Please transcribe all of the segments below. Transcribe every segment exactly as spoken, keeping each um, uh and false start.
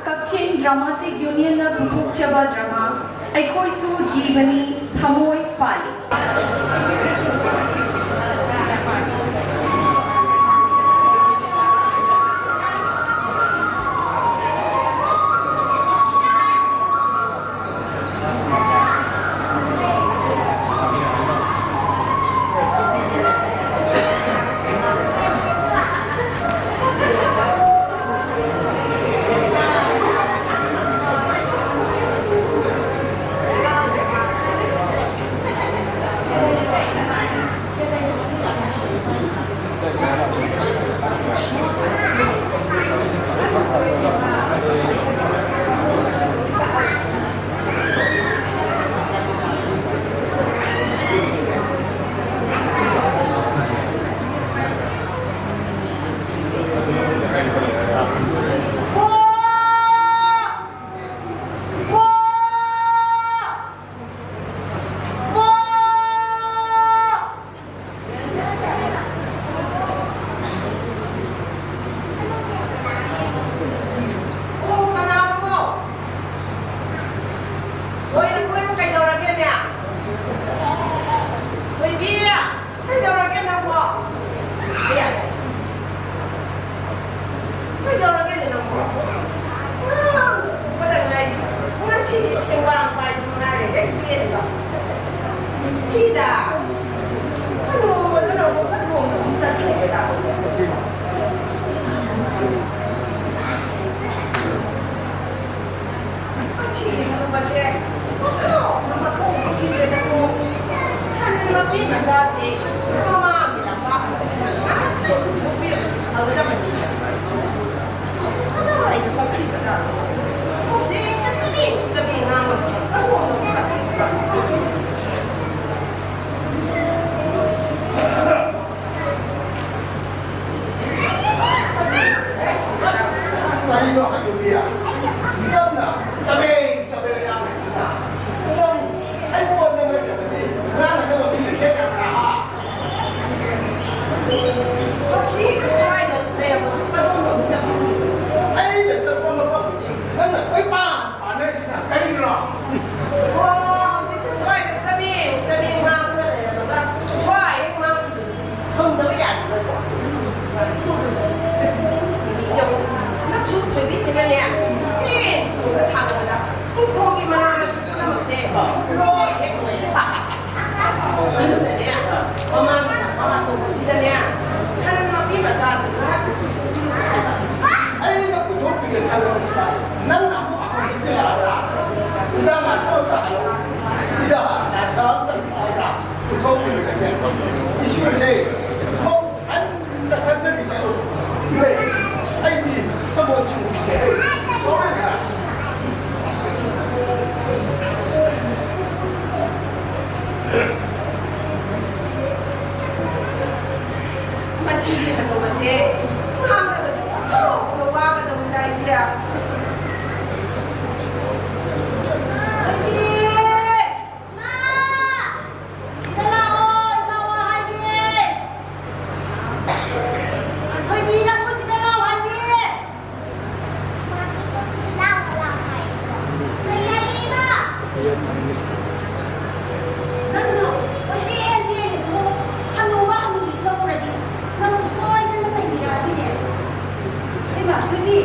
ꯀꯛꯆꯤꯡ dramatic ꯌꯨꯅꯤꯌꯟꯅ ꯄꯨꯊꯣꯛꯆꯕ drama ꯑꯩꯈꯣꯏꯁꯨ ꯖꯤꯕꯅꯤ, ꯊꯃꯣꯏ ꯄꯥꯜꯂꯤ꯫ ꯁꯤꯗꯅꯦ, ꯆꯦꯡ ꯆꯣꯡꯅ ꯁꯥꯟꯅꯕꯗ ꯄꯨꯡꯈꯣꯡꯒꯤ ꯃꯅꯥ ꯃꯁꯤꯡ ꯄꯨꯝꯅꯃꯛꯁꯦ ꯂꯣꯏ ꯍꯦꯛ ꯂꯣꯏꯔꯦ꯫ ꯑꯗꯨꯅꯅꯦ, ꯃꯃꯥꯡ ꯃꯃꯥ ꯆꯣꯡꯕꯁꯤꯗꯅꯦ, ꯁꯟ ꯃꯄꯤ ꯃꯆꯥꯁꯤꯡꯗꯣ ꯍꯥꯏꯕ꯫ ꯑꯩꯅ ꯄꯨꯊꯣꯛꯄꯤꯒꯦ ꯈꯜꯂꯕꯁꯤꯗ ꯅꯪꯅ ꯑꯃꯨꯛ ꯑꯩꯈꯣꯏ ꯁꯤꯖꯤꯜꯂꯛꯑꯕ꯭ꯔꯥ? ꯍꯤꯗꯥꯛ ꯂꯥꯡꯊꯛ ꯑꯝꯇ ꯍꯜꯂꯛꯑꯣ꯫ ꯍꯤꯗꯥꯛ ꯂꯥꯡꯊꯛ ꯑꯝꯇ ꯊꯛꯑꯒ ꯄꯨꯊꯣꯛꯄꯤꯔꯒꯦ꯫ ꯏꯁꯨꯁꯦ ꯃꯧ ꯍꯟꯅ ꯊꯛꯆꯔꯤ ꯆꯠꯂꯨ꯫ ꯏꯃꯩ, ꯑꯩꯗꯤ ꯁꯪꯒꯣꯝ ꯁꯨꯝ ꯄꯤꯒꯦ꯫ ꯃꯁꯤꯒꯤ ꯍꯅꯨꯕꯁꯦ ꯈꯥꯡꯅꯕꯁꯦ ꯑꯣꯟꯊꯣꯛꯅ ꯋꯥꯒꯗꯧꯔꯤꯗ ꯑꯩꯗꯤ꯫ ꯁꯤꯗ ꯂꯥꯛꯑꯣ, ꯏꯃꯥ ꯋꯥ ꯍꯥꯏꯒꯦ꯫ ꯊꯣꯏꯕꯤ, ꯅꯪꯕꯨ ꯁꯤꯗ ꯂꯥꯛꯑꯣ ꯍꯥꯏꯒꯦ꯫ ꯀꯔꯤ ꯍꯥꯏꯒꯦ, ꯏꯃꯥ? ꯅꯪꯅ ꯀꯣꯏꯆꯦꯟ ꯆꯦꯜꯂꯤꯗꯨꯕꯨ ꯍꯅꯨꯕ ꯍꯅꯨꯕꯤꯁꯤꯅ ꯎꯔꯗꯤ ꯅꯪꯕꯨ ꯁꯣꯏꯗꯅ ꯆꯩꯕꯤꯔꯛꯑꯅꯤꯅꯦ꯫ ꯍꯩꯃꯥ, ꯊꯣꯏꯕꯤ,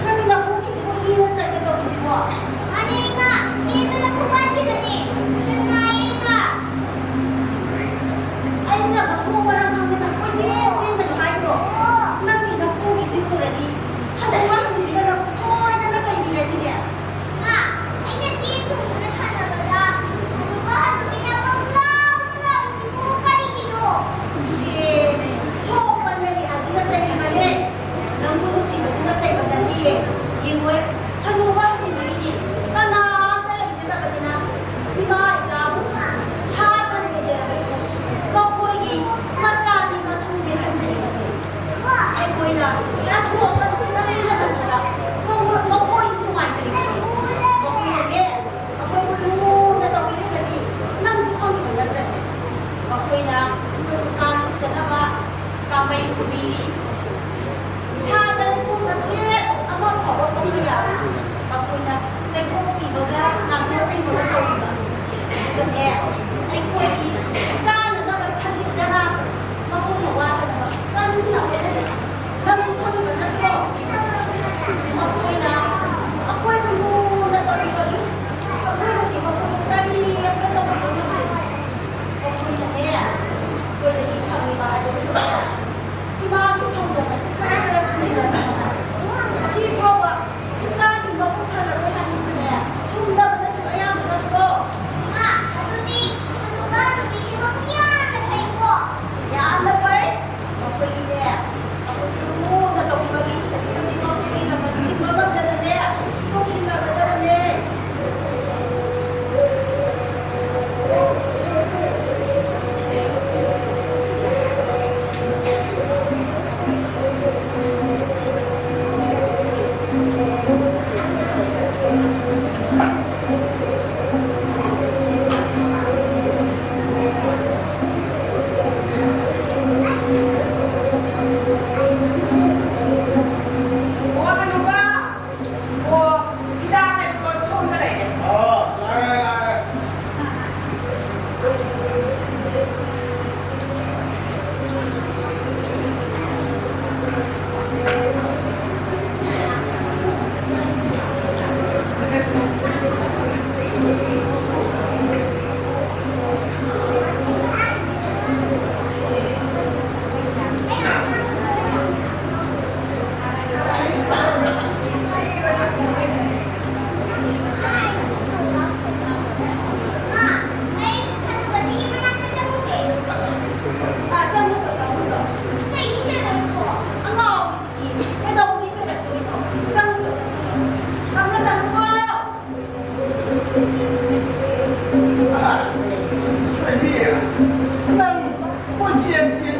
ꯅꯪꯒꯤ ꯅꯀꯣꯛꯀꯤꯁꯤꯕꯨ ꯏ ꯅꯠꯇ꯭ꯔꯅꯦ ꯇꯧꯔꯤꯁꯤꯕꯣ? ꯃꯥꯅꯦ, ꯏꯃꯥ, ꯆꯦꯟꯕꯗ ꯈꯨꯕꯥꯛꯈꯤꯕꯅꯦ꯫ ꯌꯥꯝ ꯅꯥꯏꯌꯦ, ꯏꯃꯥ꯫ ꯑꯩꯅ ꯃꯊꯣꯡ ꯃꯔꯝ ꯈꯪꯗꯅ ꯀꯣꯏꯆꯦꯟ ꯆꯦꯟꯒꯅꯨ ꯍꯥꯏꯗ꯭ꯔꯣ? ꯅꯪꯒꯤ ꯅꯀꯣꯛꯀꯤꯁꯤ ꯎꯔꯗꯤ ꯍꯅꯨꯕ ꯍꯅꯨꯕꯤꯅ ꯅꯪꯕꯨ ꯁꯣꯏꯗꯅ ꯆꯩꯕꯤꯔꯅꯤꯅꯦ꯫ ꯃꯥ, ꯑꯩꯅ ꯆꯦꯟ ꯆꯣꯡꯗꯨꯅ ꯁꯥꯟꯅꯕꯗ ꯍꯅꯨꯕ ꯍꯅꯨꯕꯤꯅ ꯄꯪꯂꯥꯎꯗ ꯂꯥꯎꯔꯤꯁꯤꯕꯨ ꯀꯔꯤꯒꯤꯅꯣ? ꯏꯍꯦ, ꯁꯣꯛꯄ ꯅꯪꯒꯤ ꯍꯥꯏꯗꯨꯅ ꯆꯩꯔꯤꯕꯅꯦ꯫ ꯅꯪꯕꯨ ꯅꯨꯡꯁꯤꯕꯗꯨꯅ ꯆꯩꯕ ꯅꯠꯇꯤꯌꯦ꯫ ꯌꯦꯡꯉꯣꯏ, ꯍꯅꯨꯕ ꯍꯅꯨꯕꯤꯒꯤꯗꯤ ꯀꯅꯥꯝꯇ ꯂꯩꯖꯗꯕꯅꯤꯅ ꯏꯃꯥ ꯏꯆꯥꯕꯨ ꯁꯥ ꯁꯟ ꯂꯩꯖꯔꯕꯁꯨ ꯃꯈꯣꯏꯒꯤ ꯃꯆꯥꯒꯤ ꯃꯁꯨꯅꯦ ꯈꯟꯖꯔꯤꯕꯅꯤ꯫ ꯑꯩꯈꯣꯏꯅ ꯑꯁꯣꯛꯄ ꯈꯤꯇꯪ ꯅꯠꯇꯕꯗ ꯃꯈꯣꯏ-, ꯃꯈꯣꯏꯁꯨ ꯅꯨꯡꯉꯥꯏꯇꯔꯤꯕꯅꯤ꯫ ꯃꯈꯣꯏꯅꯅꯦ ꯑꯩꯈꯣꯏꯕꯨ ꯂꯨꯅ ꯇꯧꯕꯤꯔꯤꯕꯁꯤ ꯅꯪꯁꯨ ꯈꯪꯉꯤꯕ ꯅꯠꯇ꯭ꯔꯅꯦ? ꯃꯈꯣꯏꯅ ꯅꯣꯡ ꯀꯥꯡ ꯆꯤꯛꯇꯅꯕ ꯀꯥꯡꯃꯩ ꯈꯨꯕꯤꯔꯤ꯫ ꯏꯁꯥꯗ ꯂꯩꯈꯣꯝ ꯃꯆꯦꯠ ꯑꯃ ꯐꯥꯎꯕ ꯐꯝꯕ ꯌꯥꯗꯦ꯫ ꯃꯈꯣꯏꯅ ꯇꯩꯊꯣꯛꯄꯤꯕꯒ ꯅꯥꯟꯊꯣꯛꯄꯤꯕꯒ ꯇꯧꯔꯤꯕ꯫ ꯑꯗꯨꯒꯅꯦ, ꯑꯩꯈꯣꯏꯒꯤ ꯆꯥꯅꯅꯕ ꯁꯖꯤꯛ ꯗꯅꯥꯁꯨ ꯃꯈꯣꯏꯅ ꯋꯥꯠꯇꯅꯕ ꯀꯟꯅ ꯍꯣꯠꯅꯔꯤ꯫ ꯅꯪꯁꯨ ꯈꯪꯉꯤꯕ ꯅꯠꯇ꯭ꯔꯣ?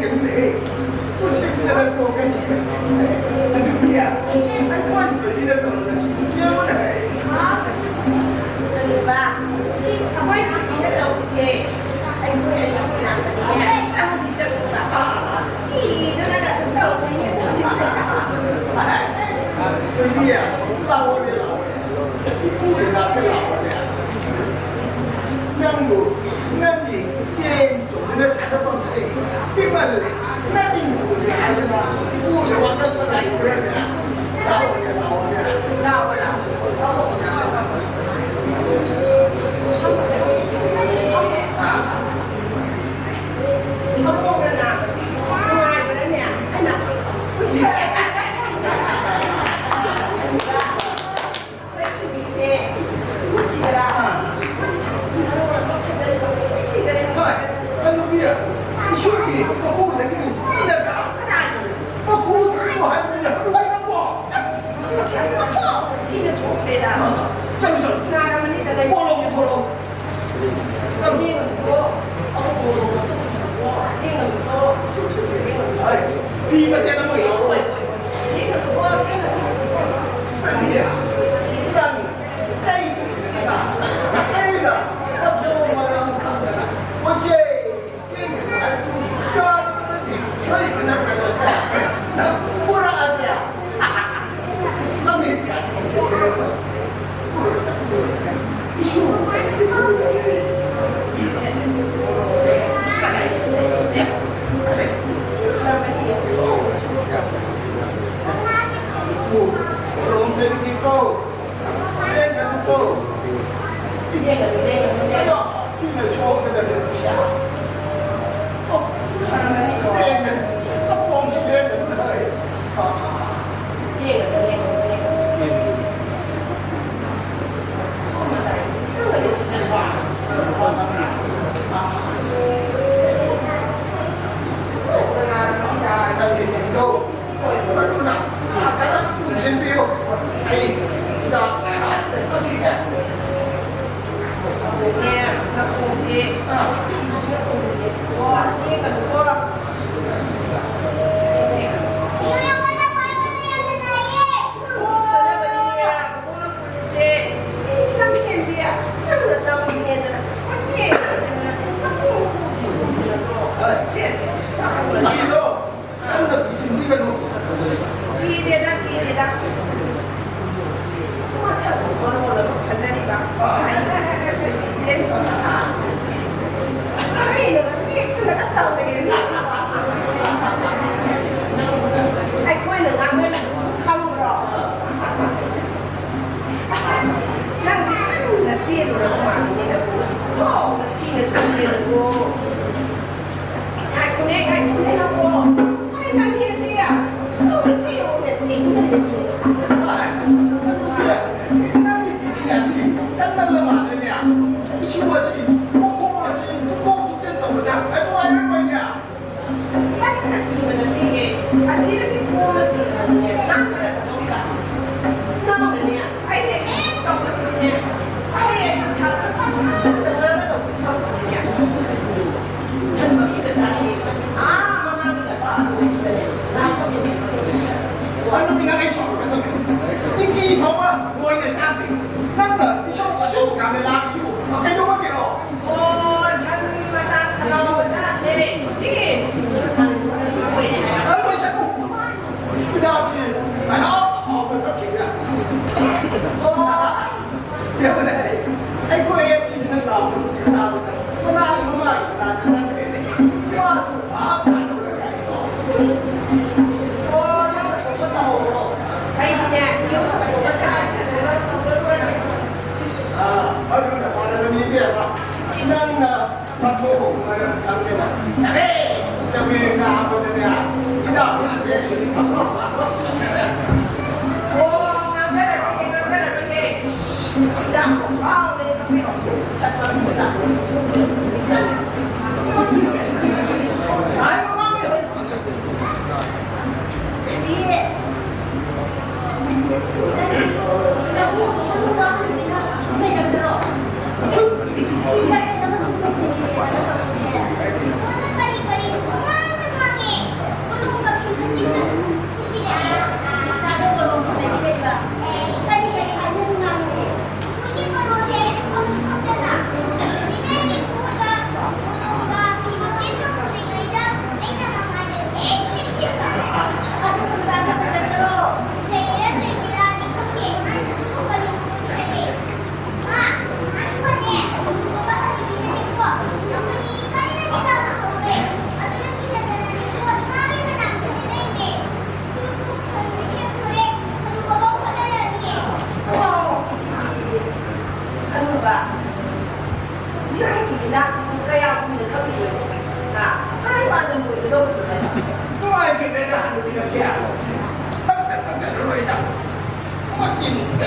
ꯀꯩꯅꯣꯅꯦꯍꯦ, ꯎꯁꯤꯠꯇꯅ ꯇꯣꯛꯀꯅꯤ꯫ ꯑꯗꯨꯒꯤ ꯑꯩꯈꯣꯏ ꯊꯣꯏꯕꯤꯅ ꯇꯧꯔꯒ ꯁꯤ ꯌꯦꯡꯉꯨꯅꯦ꯫ ꯑꯗꯨꯒ ꯑꯩꯈꯣꯏ ꯊꯣꯏꯕꯤꯅ ꯇꯧꯔꯤꯁꯦ ꯑꯩꯈꯣꯏ ꯑꯅꯤ ꯈꯨꯟꯅꯥꯕꯅꯤꯅꯦ꯫ ꯆꯪꯗꯤ ꯆꯪꯉꯨꯕ꯫ ꯀꯤꯗꯅꯒ ꯁꯨꯝ ꯇꯧꯕꯅꯤꯅꯦ ꯇꯧꯔꯤꯁꯦ꯫ ꯊꯣꯏꯕꯤ, ꯂꯥꯛꯑꯣꯅꯦ, ꯂꯥꯛꯑꯣꯅꯦ꯫ ꯏꯄꯨꯒꯤ ꯅꯥꯛꯇ ꯂꯥꯛꯑꯣꯅꯦ꯫ ꯅꯪꯕꯨ, ꯅꯪꯒꯤ ꯆꯦꯟ ꯆꯣꯡꯗꯅ ꯁꯥꯟꯅꯐꯝꯁꯦ ꯄꯤꯛꯃꯜꯂꯦ꯫ ꯅꯪꯒꯤ ꯅꯨꯄꯤ ꯍꯥꯏꯗꯅ ꯏꯄꯨꯒꯤ ꯋꯥꯀꯠꯄ ꯂꯩꯕ꯭ꯔꯥꯅꯦ? ꯂꯥꯛꯑꯣꯅꯦ, ꯂꯥꯛꯑꯣꯅꯦ꯫ ꯂꯥꯛꯑꯣ, ꯂꯥꯛꯑꯣ, ꯂꯥꯛꯑꯣ꯫ ꯏꯃꯧꯅ ꯅꯥꯕꯁꯤ ꯅꯨꯡꯉꯥꯏꯕ꯭ꯔꯥꯅꯦ? ꯍꯥꯏꯅ꯫ ꯑꯩꯈꯣꯏ ꯅꯨꯄꯤꯁꯦ ꯅꯨꯡꯁꯤꯗ꯭ꯔꯥ? ꯍꯣꯏ, ꯅꯨꯄꯤ, ꯏꯁꯣꯔꯒꯤ ꯃꯈꯣꯡꯗꯒꯤ ꯅꯨꯄꯤ ꯅꯠꯇ꯭ꯔꯥ? ꯃꯈꯣꯡꯗꯒꯤꯗꯣ ꯍꯥꯏꯕꯅꯤꯅꯦ, ꯍꯜꯂꯨ ꯍꯥꯏꯔꯝꯃꯣ꯫ ꯑꯁ, ꯊꯤꯅ ꯁꯣꯛꯈ꯭ꯔꯦꯗ꯫ ꯆꯠꯂꯨ, ꯆꯠꯂꯨ꯫ ꯅꯥꯔꯝꯃꯅꯤꯗ ꯂꯩ꯫ ꯄꯣꯔꯛꯑꯣ, ꯄꯣꯔꯛꯑꯣ꯫ ꯆꯠꯂꯨ꯫ ꯂꯦꯡꯒꯅꯨꯀꯣ꯫ ꯑꯃꯨꯛ ꯄꯣꯔꯛꯑꯣ, ꯄꯣꯔꯛꯑꯣ꯫ ꯂꯦꯡꯒꯅꯨꯀꯣ꯫ ꯁꯨꯝ ꯁꯨꯝ ꯂꯦꯡꯒꯅꯨꯀꯣ꯫ ꯍꯣꯏ, ꯐꯤ ꯃꯆꯦꯠ ꯑꯃ ꯌꯥꯎꯔꯣꯏ꯫ ꯍꯣꯏ, ꯍꯣꯏ, ꯍꯣꯏ꯫ ꯂꯦꯡꯒꯅꯨꯀꯣ, ꯂꯦꯡꯒꯅꯨꯀꯣ꯫ ꯅꯪ ꯆꯩ ꯑꯩꯅ ꯃꯊꯣꯡ ꯃꯔꯝ ꯈꯪꯗꯅ ꯀꯣꯏꯆꯦꯟ ꯆꯦꯟꯒꯅꯨ ꯍꯥꯏꯕꯗꯨ ꯌꯥꯗꯕꯅꯤ꯫ ꯁꯣꯏꯕ ꯅꯠꯇ꯭ꯔꯒ ꯁꯦ ꯅꯪ ꯄꯨꯔꯛꯑꯒꯦ꯫ ꯃꯃꯤꯠ ꯀꯥꯁꯤ ꯎꯁꯤꯠꯇ꯭ꯔꯦ꯫ ꯄꯨꯔꯛꯑꯒꯦ꯫ ꯏꯁꯨ ꯑꯩꯗꯤ ꯄꯨꯔꯛꯑꯒꯦ꯫ ꯀꯗꯥꯏ? ꯀꯣꯂꯣꯝ ꯀꯔꯤꯒꯤꯀꯣ? ꯂꯦꯡꯒꯅꯨꯀꯣ꯫ ꯑꯌꯥ, ꯊꯤꯅ ꯁꯣꯛꯀꯗꯕꯅꯤ꯫ ꯑꯣ, ꯂꯦꯡꯒꯅꯨ꯫ ꯃꯈꯣꯡꯁꯤ ꯂꯦꯡꯒꯅꯨ ꯍꯥꯏ꯫ ꯅꯪꯒꯤ ꯐꯤꯗꯣ ꯃꯗꯨꯅ ꯐꯖꯅ ꯄꯨꯟꯁꯤꯟꯕꯤꯌꯨ꯫ ꯑꯩ ꯍꯤꯗꯥꯛ ꯉꯥꯏꯍꯥꯛ ꯂꯩꯊꯣꯛꯈꯤꯒꯦ꯫ ꯅꯥꯀꯣꯡꯁꯦ ꯑꯥ꯫ ꯀꯤꯗꯦꯗ, ꯀꯤꯗꯦꯗ꯫ ꯃꯁꯛ ꯃꯇꯧ ꯐꯖꯔꯤꯕ꯫ ꯑꯩꯅꯒ ꯂꯦꯛꯇꯅꯒ ꯇꯧꯔꯦ꯫ ꯑꯩꯈꯣꯏꯅ ꯉꯥꯡꯅꯔꯤꯕꯁꯤ ꯈꯪꯕ꯭ꯔꯣ? ꯅꯪꯁꯦ ꯀꯟꯅ ꯆꯦꯜꯂꯨꯔꯕ ꯃꯥꯜꯂꯤꯅꯦ, ꯅꯪꯕꯨ ꯍꯧꯖꯤꯛ ꯐꯥꯎꯕ ꯊꯤꯅ ꯁꯣꯟꯅꯔꯤꯕꯣ? ꯉꯥꯏꯈꯣꯅꯦ, ꯉꯥꯏꯈꯣꯅꯦ, ꯅꯪꯕꯣ꯫ ꯑꯩ ꯂꯝꯍꯦꯜꯂꯦ꯫ ꯇꯧꯔꯤꯁꯤ ꯌꯦꯡꯉꯨꯅꯦ, ꯆꯦꯟꯈ꯭ꯔꯦ꯫ ꯅꯪꯒꯤ ꯄꯤꯁꯤ ꯑꯁꯤ ꯀꯟꯃꯜꯂ ꯃꯥꯜꯂꯦꯅꯦ꯫ ꯏꯁꯨ ꯑꯁꯤ, ꯃꯈꯣꯡ ꯑꯁꯤ ꯊꯨꯞꯇꯣꯛ ꯊꯨꯞꯆꯤꯟ ꯇꯧꯕꯗ ꯑꯩ ꯅꯨꯡꯉꯥꯏꯔꯔꯣꯏꯅꯦ꯫ ꯑꯩꯅ ꯀꯤꯕ ꯅꯠꯇꯦꯍꯦ꯫ ꯑꯁꯤꯗꯒꯤ ꯄꯣꯝꯃ ꯊꯦꯡꯅꯕꯅꯦ꯫ ꯅꯪ ꯈꯔ ꯈꯪꯕ꯭ꯔꯥ? ꯅꯪꯅꯅꯦ, ꯑꯩꯅ ꯍꯦꯛ ꯇꯧꯕꯁꯤꯗꯅꯦ, ꯑꯩ ꯑꯁꯤ ꯁꯥꯇ꯭ꯔ ꯐꯅ ꯉꯥꯡꯒꯗꯧꯕ ꯁꯔꯨꯛꯄꯨꯗꯤꯅꯦ, ꯁꯟꯕꯒꯤ ꯃꯆꯥꯁꯤ, ꯑꯥ, ꯃꯃꯥꯡꯒꯤ ꯂꯝꯄꯥꯛ ꯑꯆꯧꯕꯁꯤꯗꯅꯦ, ꯂꯥꯛꯄ ꯅꯨꯃꯤꯠ꯫ ꯍꯣꯏ, ꯅꯨꯃꯤꯠ ꯅꯪ ꯑꯩ ꯁꯥꯎꯔꯒ ꯇꯧꯔꯦ꯫ ꯇꯤꯡꯀꯤ ꯐꯥꯎꯕ ꯂꯣꯏꯅ ꯆꯥꯗ꯭ꯔꯤ꯫ ꯅꯪꯅ ꯏꯁꯧ ꯑꯁꯨꯛ ꯌꯥꯝꯅ ꯂꯥꯡꯉꯤꯁꯤꯕꯨ ꯀꯩꯗꯧꯕꯒꯤꯅꯣ? ꯑꯣ, ꯁꯟ ꯃꯆꯥ, ꯁꯟꯅꯥꯎ ꯃꯆꯥꯁꯦ, ꯁꯤ ꯁꯟ ꯑꯣꯏꯔꯦ ꯍꯥꯏꯕ꯫ ꯂꯣꯏ ꯆꯠꯂꯨ꯫ ꯏꯅꯥꯎꯁꯤ ꯉꯥꯏꯍꯥꯛ ꯍꯥꯎꯅ ꯆꯠꯈꯤꯒꯦ꯫ ꯑꯣ꯫ ꯌꯦꯡꯉꯨꯅꯦ, ꯑꯩꯈꯣꯏ ꯑꯅꯤꯁꯤꯅ ꯂꯥꯎꯕꯁꯤ ꯇꯥꯕꯗ ꯃꯅꯥꯒꯤ ꯃꯃꯥꯒꯤ ꯃꯅꯥꯛꯇ ꯆꯠꯈ꯭ꯔꯦꯅꯦ꯫ ꯃꯥꯁꯨ ꯚꯥꯞ ꯇꯥꯗꯕ꯭ꯔꯥ ꯀꯔꯤꯅꯣ? ꯑꯣ, ꯅꯪꯅ ꯊꯣꯛꯄ ꯇꯧꯍꯧꯔꯣ꯫ ꯑꯩꯗꯤꯅꯦ, ꯌꯨꯝ ꯍꯜꯂꯛꯄꯒ ꯆꯥꯛ ꯏꯁꯤꯡ ꯂꯣꯏ ꯇꯧꯖꯔꯨꯔꯒꯦ꯫ ꯑꯥ, ꯑꯗꯨꯅ ꯐꯔꯕꯅꯤ ꯏꯕꯦꯝꯃ꯫ ꯅꯪꯅ ꯃꯊꯣꯡ ꯃꯔꯝ ꯈꯪꯗꯅ ꯆꯕꯦ ꯆꯕꯦ ꯉꯥꯡꯕꯗꯅꯦ, ꯏꯅꯥꯎꯁꯦ ꯑꯣ, ꯉꯥꯡꯖꯔꯔꯣꯏꯒꯦ, ꯉꯥꯡꯖꯔꯔꯣꯏꯒꯦ꯫ ꯏꯟꯖꯥꯡ ꯍꯥꯎꯔꯦ, ꯆꯕꯦ ꯁꯠꯄ ꯃꯤꯗ꯫ ꯍꯥꯏꯕ ꯉꯝꯃꯤ꯫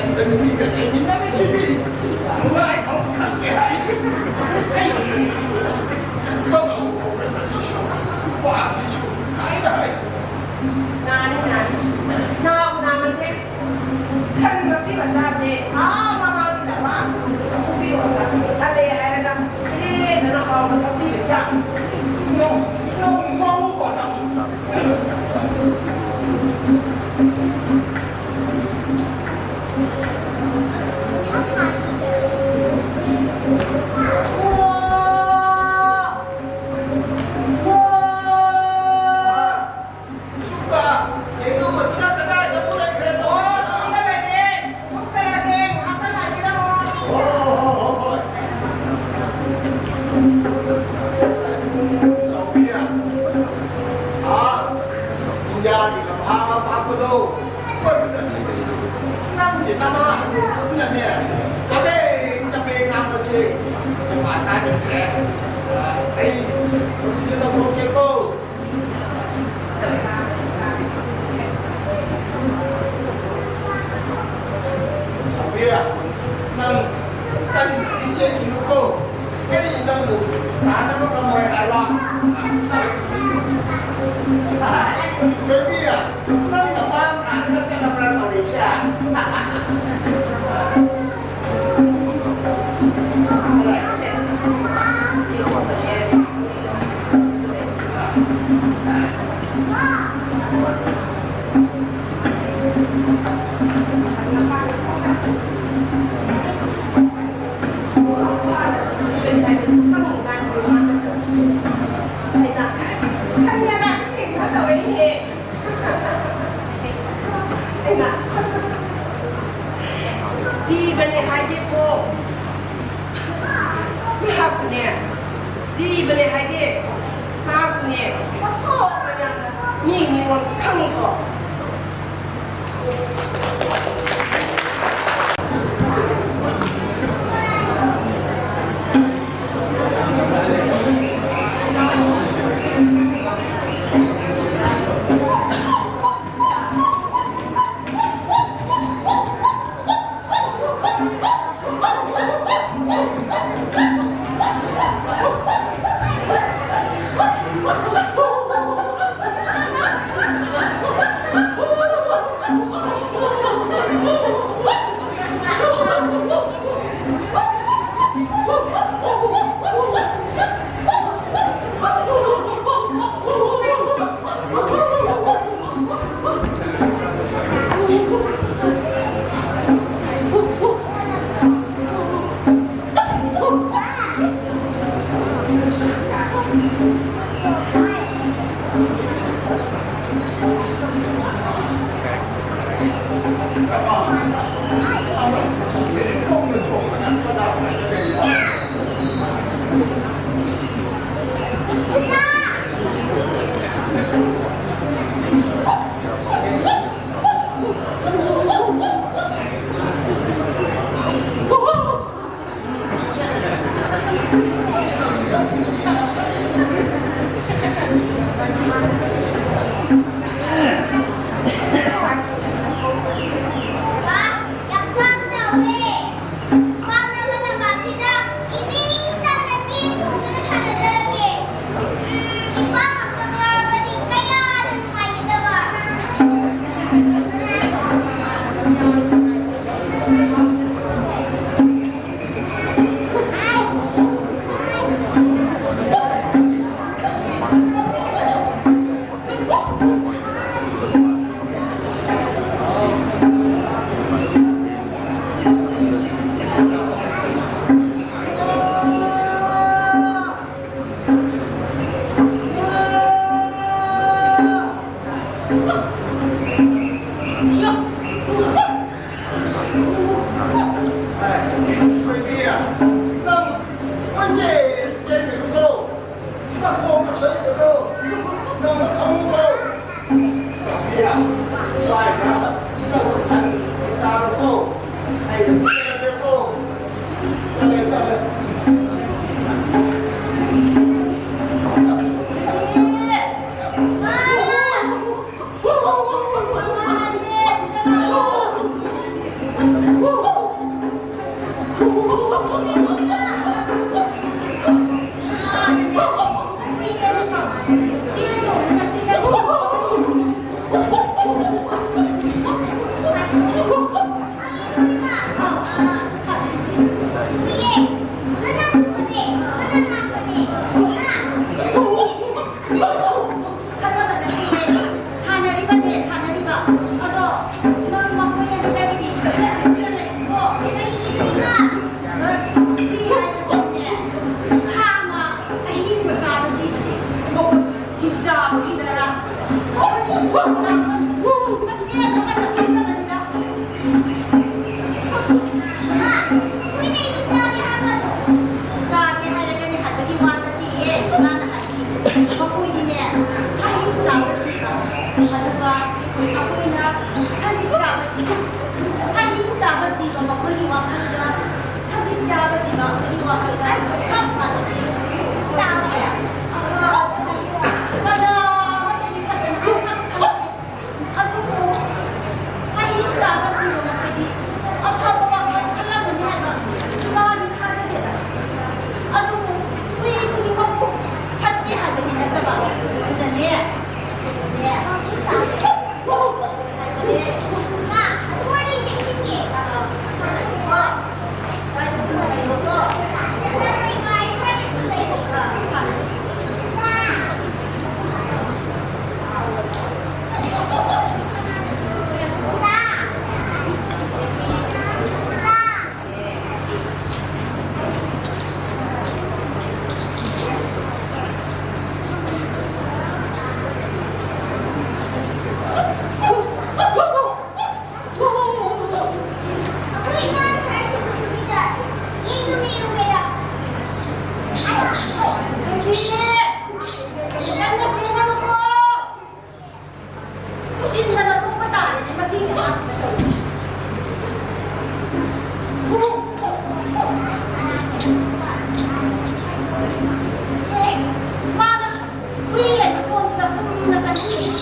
ꯅꯨꯄꯤꯒ ꯂꯩꯃꯤꯟꯅꯕꯁꯤꯗꯤ ꯅꯨꯡꯉꯥꯏꯐꯝ ꯈꯪꯗꯦ ꯍꯥꯏ꯫ ꯑꯩ ꯈꯪꯍꯧ ꯍꯧꯒꯠꯄꯁꯤꯁꯨ ꯋꯥꯁꯤꯁꯨ ꯍꯥꯏꯅ ꯍꯥꯏ꯫ ꯅꯥꯅꯤ, ꯅꯥꯅꯤ꯫ ꯅꯥꯕꯨ ꯅꯥꯃꯟꯗꯦ꯫ ꯁꯟ ꯃꯄꯤ ꯃꯆꯥꯁꯦ ꯑꯥ ꯃꯃꯥꯡꯒꯤ ꯅꯄꯥꯁꯤꯡꯗꯨꯗ ꯄꯨꯕꯤꯌꯣ ꯈꯜꯂꯦ ꯍꯥꯏꯔꯒ ꯏꯔꯦꯟꯗꯅ ꯍꯥꯎꯅ ꯊꯛꯄꯤꯕ ꯌꯥꯕꯁꯦ꯫ ꯅꯣ, ꯅꯣ, ꯅꯣ, ꯅꯣ꯫ ꯁꯣꯝꯗ ꯂꯩꯔꯦ꯫ ꯊꯣꯛꯆꯔꯒꯦ꯫ ꯉꯥꯏꯍꯥꯛꯇ ꯉꯥꯏꯕꯤꯔꯝꯃꯣ꯫ ꯍꯣꯏ, ꯍꯣꯏ, ꯍꯣꯏ, ꯍꯣꯏ꯫ ꯆꯥꯎꯕꯤ, ꯑꯥ, ꯏꯟꯗꯤꯌꯥꯒꯤ ꯂꯝꯍꯥꯡ ꯑꯄꯥꯛꯄꯗꯣ, ꯀꯣꯏꯕ ꯆꯠꯂꯨꯁꯤ꯫ ꯅꯪꯗꯤ ꯅꯃꯥ ꯑꯅꯤꯗꯨꯅꯅꯦ, ꯆꯕꯦꯡ ꯆꯕꯦꯡ ꯉꯥꯡꯕꯁꯦ ꯁꯨꯡꯇꯥ ꯇꯥꯅꯤꯡꯗ꯭ꯔꯦ꯫ ꯑꯩ ꯍꯧꯖꯤꯛꯁꯨ ꯂꯧꯊꯣꯛꯀꯦꯀꯣ꯫ ꯁꯣꯐꯤꯌꯥ, ꯅꯪ ꯀꯔꯤ ꯏꯆꯦ ꯊꯤꯔꯨꯀꯣ? ꯑꯩ ꯅꯪꯕꯨ ꯇꯥꯅꯕ ꯉꯝꯃꯣꯏ ꯍꯥꯏꯕ꯫ ꯁꯣꯐꯤꯌꯥ, ꯅꯪ ꯅꯃꯥ ꯊꯥꯔꯒ ꯆꯠꯂꯕ꯭ꯔꯥ ꯇꯧꯔꯤꯁꯦ? ꯑꯩꯅ ꯖꯤꯕꯅꯦ ꯍꯥꯏꯗꯦꯀꯣ꯫ ꯃꯍꯥꯛꯁꯨꯅꯦ ꯖꯤꯕꯅꯦ ꯍꯥꯏꯗꯦ꯫ ꯃꯍꯥꯛꯁꯨꯅꯦ ꯄꯣꯠꯊꯣꯛ ꯃꯌꯥꯝꯅ ꯃꯤ ꯃꯤꯔꯣꯟ ꯈꯪꯉꯤꯀꯣ꯫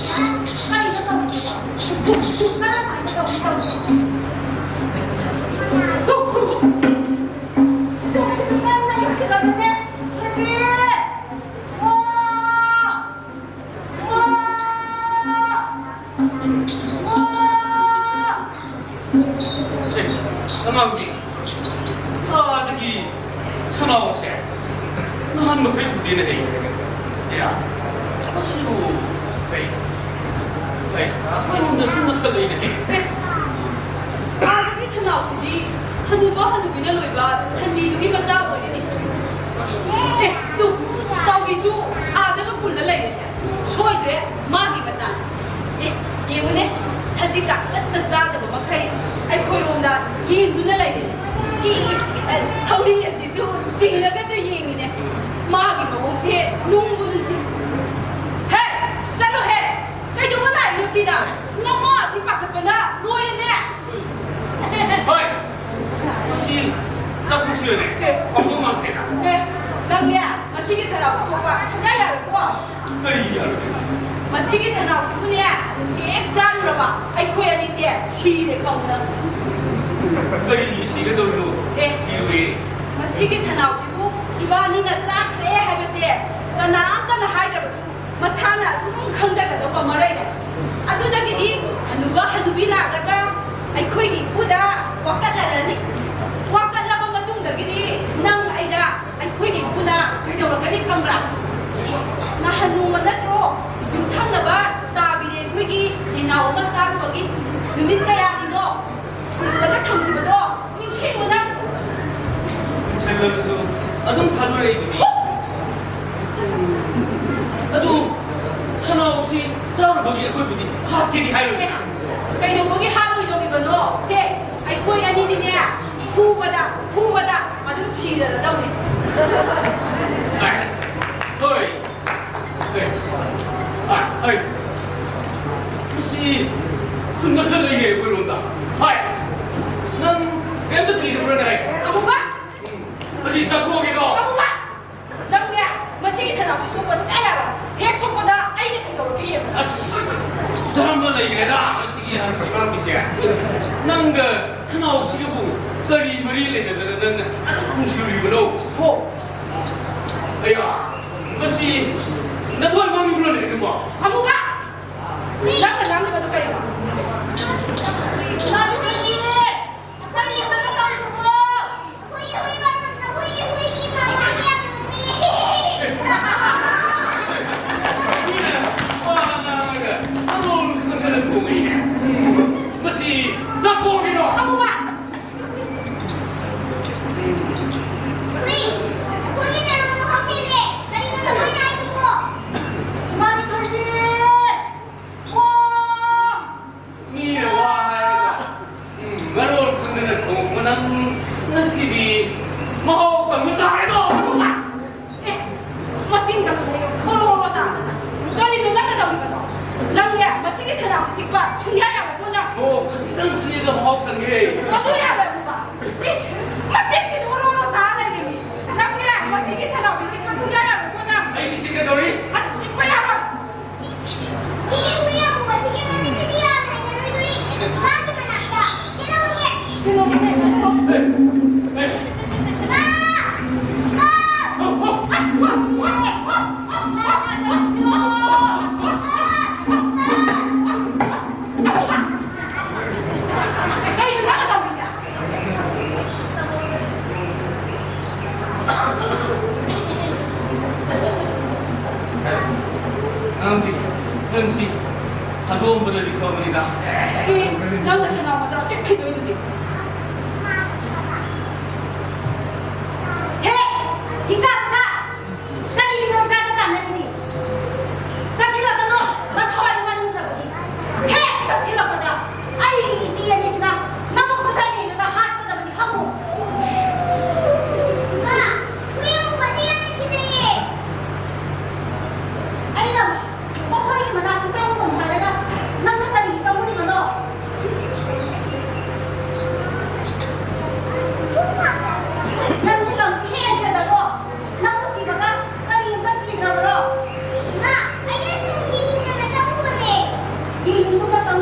ꯀꯔꯤꯅꯣ ꯇꯧꯔꯤꯁꯤꯕꯣ? ꯀꯔꯝꯍꯥꯏꯅ ꯇꯧꯔꯤ ꯇꯧꯔꯤꯁꯤꯕꯣ? ꯂꯣꯛꯁꯤꯁꯨ ꯀꯟꯅ ꯌꯩꯁꯤꯜꯂꯕꯅꯦ꯫ ꯊꯣꯏꯕꯤ! ꯋꯥ! ꯋꯥ! ꯋꯥ! ꯑꯦ, ꯑꯉꯥꯡꯗꯤ ꯑꯥꯗꯒꯤ ꯁꯅꯥꯎꯁꯦ ꯅꯍꯥꯟ ꯃꯈꯩ ꯎꯗꯦꯅꯦ꯫ ꯍꯦ, ꯑꯦ, ꯃꯁꯤꯕꯨ ꯀꯩ, ꯀꯩ, ꯑꯩꯈꯣꯏꯔꯣꯝꯗ ꯁꯨꯝ ꯅꯛꯁꯜꯂꯛꯏꯅꯦ꯫ ꯑꯦ, ꯑꯥꯗꯒꯤ ꯁꯅꯥꯎꯁꯤꯗꯤ ꯍꯅꯨꯕ ꯍꯅꯨꯕꯤꯅ ꯂꯣꯏꯕ ꯁꯟꯕꯤꯗꯨꯒꯤ ꯃꯆꯥ ꯑꯣꯏꯔꯤꯅꯤ꯫ ꯑꯦ, ꯇꯨ, ꯆꯥꯎꯕꯤꯁꯨ ꯑꯥꯗꯒ ꯄꯨꯜꯂ ꯂꯩꯔꯤꯁꯦ꯫ ꯁꯣꯏꯗ꯭ꯔꯦ, ꯃꯥꯒꯤ ꯃꯆꯥꯅꯤ꯫ ꯑꯦ, ꯌꯦꯡꯉꯨꯅꯦ, ꯁꯖꯤꯛ ꯑꯃꯠꯇ ꯆꯥꯗꯕ ꯃꯈꯩ ꯑꯩꯈꯣꯏꯔꯣꯝꯗ ꯌꯦꯡꯗꯨꯅ ꯂꯩꯔꯦ꯫ ꯏ, ꯏ, ꯏ, ꯊꯧꯔꯤ ꯑꯁꯤꯁꯨ ꯆꯤꯡꯉꯒꯁꯨ ꯌꯦꯡꯉꯤꯅꯦ꯫ ꯃꯥꯒꯤ ꯃꯑꯣꯡꯁꯦ ꯅꯨꯡꯕꯨ ꯅꯨꯡꯁꯤ꯫ ꯍꯦ, ꯆꯠꯂꯣꯍꯦ! ꯀꯩꯗꯧꯕ ꯂꯥꯛꯏꯅꯣ ꯁꯤꯗ? ꯅꯃꯥ ꯑꯁꯤ ꯄꯥꯈꯠꯄꯅ ꯂꯣꯏꯔꯦꯅꯦ꯫ ꯍꯣꯏ, ꯃꯁꯤ ꯆꯥꯊꯣꯛꯁꯤꯔꯅꯦ? ꯑꯦ꯫ ꯄꯥꯡꯊꯣꯛ ꯉꯝꯗꯦꯗ꯫ ꯑꯦ, ꯅꯪꯅꯦ, ꯃꯁꯤꯒꯤ ꯁꯅꯥꯕꯨ ꯁꯣꯛꯄ ꯁꯨꯡꯌꯥ ꯌꯥꯔꯣꯏꯀꯣ꯫ ꯀꯔꯤ ꯌꯥꯔꯣꯏꯗꯣꯏꯅꯣ? ꯃꯁꯤꯒꯤ ꯁꯅꯥꯎꯁꯤꯕꯨꯅꯦ, ꯍꯦꯛ ꯆꯥꯔꯨꯔꯕ ꯑꯩꯈꯣꯏ ꯑꯅꯤꯁꯦ ꯁꯤꯔꯦ ꯈꯪꯕ꯭ꯔꯥ? ꯀꯔꯤꯒꯤ ꯁꯤꯒꯗꯧꯔꯤꯅꯣ? ꯑꯦ꯫ ꯁꯤꯔꯣꯏꯌꯦ꯫ ꯃꯁꯤꯒꯤ ꯁꯅꯥꯎꯁꯤꯕꯨ ꯏꯕꯥꯅꯤꯅ ꯆꯥꯈ꯭ꯔꯦ ꯍꯥꯏꯕꯁꯦ ꯀꯅꯥꯝꯇꯅ ꯍꯥꯏꯗ꯭ꯔꯕꯁꯨ ꯃꯁꯥꯅ ꯑꯗꯨꯝ ꯈꯪꯖꯒꯗꯧꯕ ꯃꯔꯩꯅ꯫ ꯑꯗꯨꯗꯒꯤꯗꯤ ꯍꯅꯨꯕ ꯍꯅꯨꯕꯤ ꯂꯥꯛꯂꯒ ꯑꯩꯈꯣꯏꯒꯤ ꯏꯄꯨꯗ ꯋꯥꯀꯠꯂꯔꯅꯤ꯫ ꯋꯥꯀꯠꯂꯕ ꯃꯇꯨꯡꯗꯒꯤꯗꯤ ꯅꯪ ꯑꯩꯗ ꯑꯩꯈꯣꯏꯒꯤ ꯏꯄꯨꯅ ꯀꯩꯗꯧꯔꯛꯀꯅꯤ ꯈꯪꯕ꯭ꯔꯥ? ꯅꯍꯥꯟ ꯅꯣꯡꯃ ꯅꯠꯇ꯭ꯔꯣ ꯌꯨꯝꯊꯪꯅꯕ ꯇꯥꯕꯤꯔꯦ ꯑꯩꯈꯣꯏꯒꯤ ꯌꯦꯅꯥꯎ ꯑꯃ ꯆꯥꯔꯨꯕꯒꯤ? ꯅꯨꯃꯤꯠ ꯀꯌꯥꯅꯤꯅꯣ ꯁꯤꯜꯂꯒ ꯊꯝꯈꯤꯕꯗꯣ ꯅꯤꯡꯁꯤꯡꯉꯨ ꯅꯪ? ꯁꯤꯜꯂꯕꯁꯨ ꯑꯗꯨꯝ ꯊꯥꯗꯣꯔꯛꯏꯗꯨꯗꯤ꯫ ꯑꯗꯨ ꯁꯅꯥꯎꯁꯤ ꯆꯥꯔꯨꯕꯒꯤ ꯑꯩꯈꯣꯏꯕꯨꯗꯤ ꯍꯥꯠꯀꯦꯗꯤ ꯍꯥꯏꯔꯣꯏꯗꯅ꯫ ꯀꯩꯗꯧꯕꯒꯤ ꯍꯥꯠꯂꯣꯏꯗꯧꯔꯤꯕꯅꯣ? ꯁꯦ, ꯑꯩꯈꯣꯏ ꯑꯅꯤꯗꯤꯅꯦ, ꯐꯨꯕꯗ, ꯐꯨꯕꯗ ꯑꯗꯨꯝ ꯁꯤꯔꯗꯧꯅꯤ꯫ ꯑꯦ, ꯍꯣꯏ꯫ ꯑꯦ, ꯑ, ꯑꯩ, ꯃꯁꯤ ꯁꯨꯝ ꯅꯛꯁꯜꯂꯛꯏꯅꯦ ꯑꯩꯈꯣꯏꯔꯣꯝꯗ꯫ ꯍꯥꯏ, ꯅꯪ ꯀꯩꯝꯇ ꯀꯤꯗꯕ꯭ꯔꯥꯅꯦ? ꯑꯃꯨꯕ! ꯎꯝ, ꯃꯁꯤ ꯆꯠꯊꯣꯛꯑꯒꯦꯀꯣ꯫ ꯑꯃꯨꯕ! ꯅꯪꯅꯦ, ꯃꯁꯤꯒꯤ ꯁꯅꯥꯎꯁꯤ ꯁꯣꯛꯄ ꯁꯨꯡꯌꯥ ꯌꯥꯔꯣꯏ꯫ ꯍꯦꯛ ꯁꯣꯛꯄꯗ ꯑꯩꯅ ꯑꯁ, ꯙꯔꯃ ꯂꯩꯈ꯭ꯔꯦꯗ ꯃꯁꯤꯒꯤ ꯑꯉꯥꯡꯕꯤꯁꯦ꯫ ꯅꯪꯒ ꯁꯅꯥꯎꯁꯤꯒꯕꯨ ꯀꯔꯤ ꯃꯔꯤ ꯂꯩꯅꯗꯅ ꯅꯪꯅ ꯑꯗꯨꯛ ꯅꯨꯡꯁꯤꯔꯤꯕꯅꯣ? ꯍꯣ꯫ ꯑꯌꯥ, ꯃꯁꯤ ꯅꯊꯣꯏ ꯃꯥꯡꯂꯤꯕ꯭ꯔꯣꯅꯦ ꯑꯗꯨꯕꯣ? ꯑꯃꯨꯕ! ꯅꯪꯅ ꯉꯥꯡꯂꯤꯕꯗꯨ ꯀꯔꯤꯅꯣ? ꯏꯃꯥꯟꯅꯕꯤ! ꯀꯔꯤ ꯏꯃꯥꯅ ꯇꯧꯔꯤꯕꯣ? ꯑꯩꯈꯣꯏꯒꯤ ꯍꯨꯏ ꯃꯔꯨꯝ, ꯅꯈꯣꯏꯒꯤ ꯍꯨꯏꯒꯤ ꯃꯔꯨꯝ ꯌꯥꯝꯅ ꯅꯨꯡꯉꯥꯏꯌꯦ꯫ ꯃꯤꯅ ꯋꯥ ꯉꯥꯡꯉꯒ ꯃꯔꯣꯜ ꯈꯪꯗꯅ ꯊꯣꯡꯉꯛꯏꯅꯦ꯫ ꯃꯁꯤ ꯆꯥꯛꯀꯧꯔꯤꯔꯣ? ꯑꯃꯨꯕ! ꯍꯨꯏ, ꯅꯈꯣꯏꯒꯤ ꯃꯔꯨꯝꯗꯣ ꯈꯪꯗꯦꯅꯦ꯫ ꯀꯔꯤꯅꯣ ꯅꯈꯣꯏꯅ ꯍꯥꯏꯁꯤꯕꯣ? ꯏꯃꯥ ꯃꯤꯊꯣꯏꯕꯤ! ꯋꯥ! ꯃꯤꯅ ꯋꯥ ꯍꯥꯏꯔꯒ, ꯎꯝ, ꯃꯔꯣꯜ ꯈꯪꯗꯅ ꯈꯣꯡꯄ ꯅꯪ ꯉꯁꯤꯗꯤ ꯃꯍꯥꯎ ꯇꯪꯕ ꯇꯥꯔꯦꯗꯣ! ꯑꯦ, ꯃꯇꯤꯟꯒꯁꯨ ꯈꯣꯔꯣꯔꯣ ꯇꯥꯗꯅ꯫ ꯀꯔꯤꯅꯣ ꯅꯪꯅ ꯇꯧꯔꯤꯕꯗꯣ? ꯅꯪꯅꯦ, ꯃꯁꯤꯒꯤ ꯁꯦꯅꯥꯎꯁꯤ ꯆꯤꯛꯄ ꯁꯨꯡꯌꯥ ꯌꯥꯔꯣꯏꯀꯣ ꯅꯪ꯫ ꯑꯣ, ꯈꯖꯤꯛꯇꯪ ꯆꯤꯛꯑꯒ ꯃꯍꯥꯎ ꯇꯪꯉꯦ꯫ ꯃꯗꯨ ꯌꯥꯔꯣꯏ, ꯑꯃꯨꯕ꯫ ꯏꯁ, ꯃꯇꯤꯟꯁꯤ ꯈꯣꯔꯣꯔꯣ ꯇꯥ ꯂꯩꯔꯦꯃꯤ꯫ ꯅꯪꯅꯦ, ꯃꯁꯤꯒꯤ ꯁꯦꯅꯥꯎꯁꯤ ꯆꯤꯛꯄ ꯁꯨꯡꯌꯥ ꯌꯥꯔꯣꯏꯀꯣ ꯅꯪ꯫ ꯑꯩꯗꯤ ꯆꯤꯛꯀꯗꯧꯔꯤ꯫ ꯑ, ꯆꯤꯛꯄ ꯌꯥꯔꯣꯏ꯫ ꯁꯤ ꯍꯨꯏ ꯑꯃꯨꯕꯁꯤꯒꯤ ꯃꯃꯤꯠꯁꯤꯗꯤ ꯌꯥꯝꯅ ꯍꯩꯅꯔꯣꯏꯗꯣꯔꯤ꯫ ꯃꯥꯒꯤ ꯃꯅꯥꯛꯇ ꯆꯦꯜꯍꯧꯔꯒꯦ꯫ ꯆꯦꯜꯍꯧꯒꯦ, ꯆꯦꯜꯍꯧꯒꯦ꯫ ꯃꯥ! ꯃꯥ! ꯀꯩꯅꯣ ꯅꯪꯅ ꯇꯧꯔꯤꯁꯦ? ꯑꯉꯥꯡꯕꯤ, ꯅꯪꯁꯤ ꯍꯥꯠꯇꯣꯛꯑꯝꯕꯅꯗꯤ ꯐꯕꯅꯤꯗ꯫ ꯑꯦ, ꯅꯪꯅ ꯁꯅꯥ ꯃꯆꯥ ꯆꯤꯛꯈꯤꯗꯣꯏꯗꯨꯗꯤ꯫ ꯍꯦ! ꯍꯤꯡꯁꯥ ꯃꯆꯥ! ꯀꯔꯤꯒꯤꯅꯣ ꯏꯆꯥꯗ ꯇꯥꯟꯅꯔꯤꯗꯤ? ꯆꯪꯁꯤꯜꯂꯛꯀꯅꯣ! ꯅꯊꯋꯥꯏ ꯋꯥꯅꯤꯡꯗ꯭ꯔꯕꯗꯤ꯫ ꯍꯦꯛ ꯆꯪꯁꯤꯜꯂꯛꯄꯗ ꯑꯩꯒꯤ ꯏꯆꯦ ꯑꯅꯤꯁꯤꯅ ꯅꯃꯨꯛ ꯃꯊꯥꯏ ꯂꯦꯡꯉꯒ ꯍꯥꯠꯀꯗꯕꯅꯤ ꯈꯪꯉꯨ! ꯏꯃꯥ! ꯍꯨꯏ ꯑꯃꯨꯕꯁꯦ ꯌꯥꯝꯅ ꯀꯤꯖꯩꯌꯦ! ꯑꯩꯅ ꯃꯈꯣꯏꯒꯤ ꯃꯅꯥꯛꯇ ꯆꯪꯉꯨꯒꯅꯨ ꯍꯥꯏꯔꯒ ꯅꯪꯅ ꯀꯔꯤꯒꯤ ꯆꯪꯉꯨꯔꯤꯕꯅꯣ?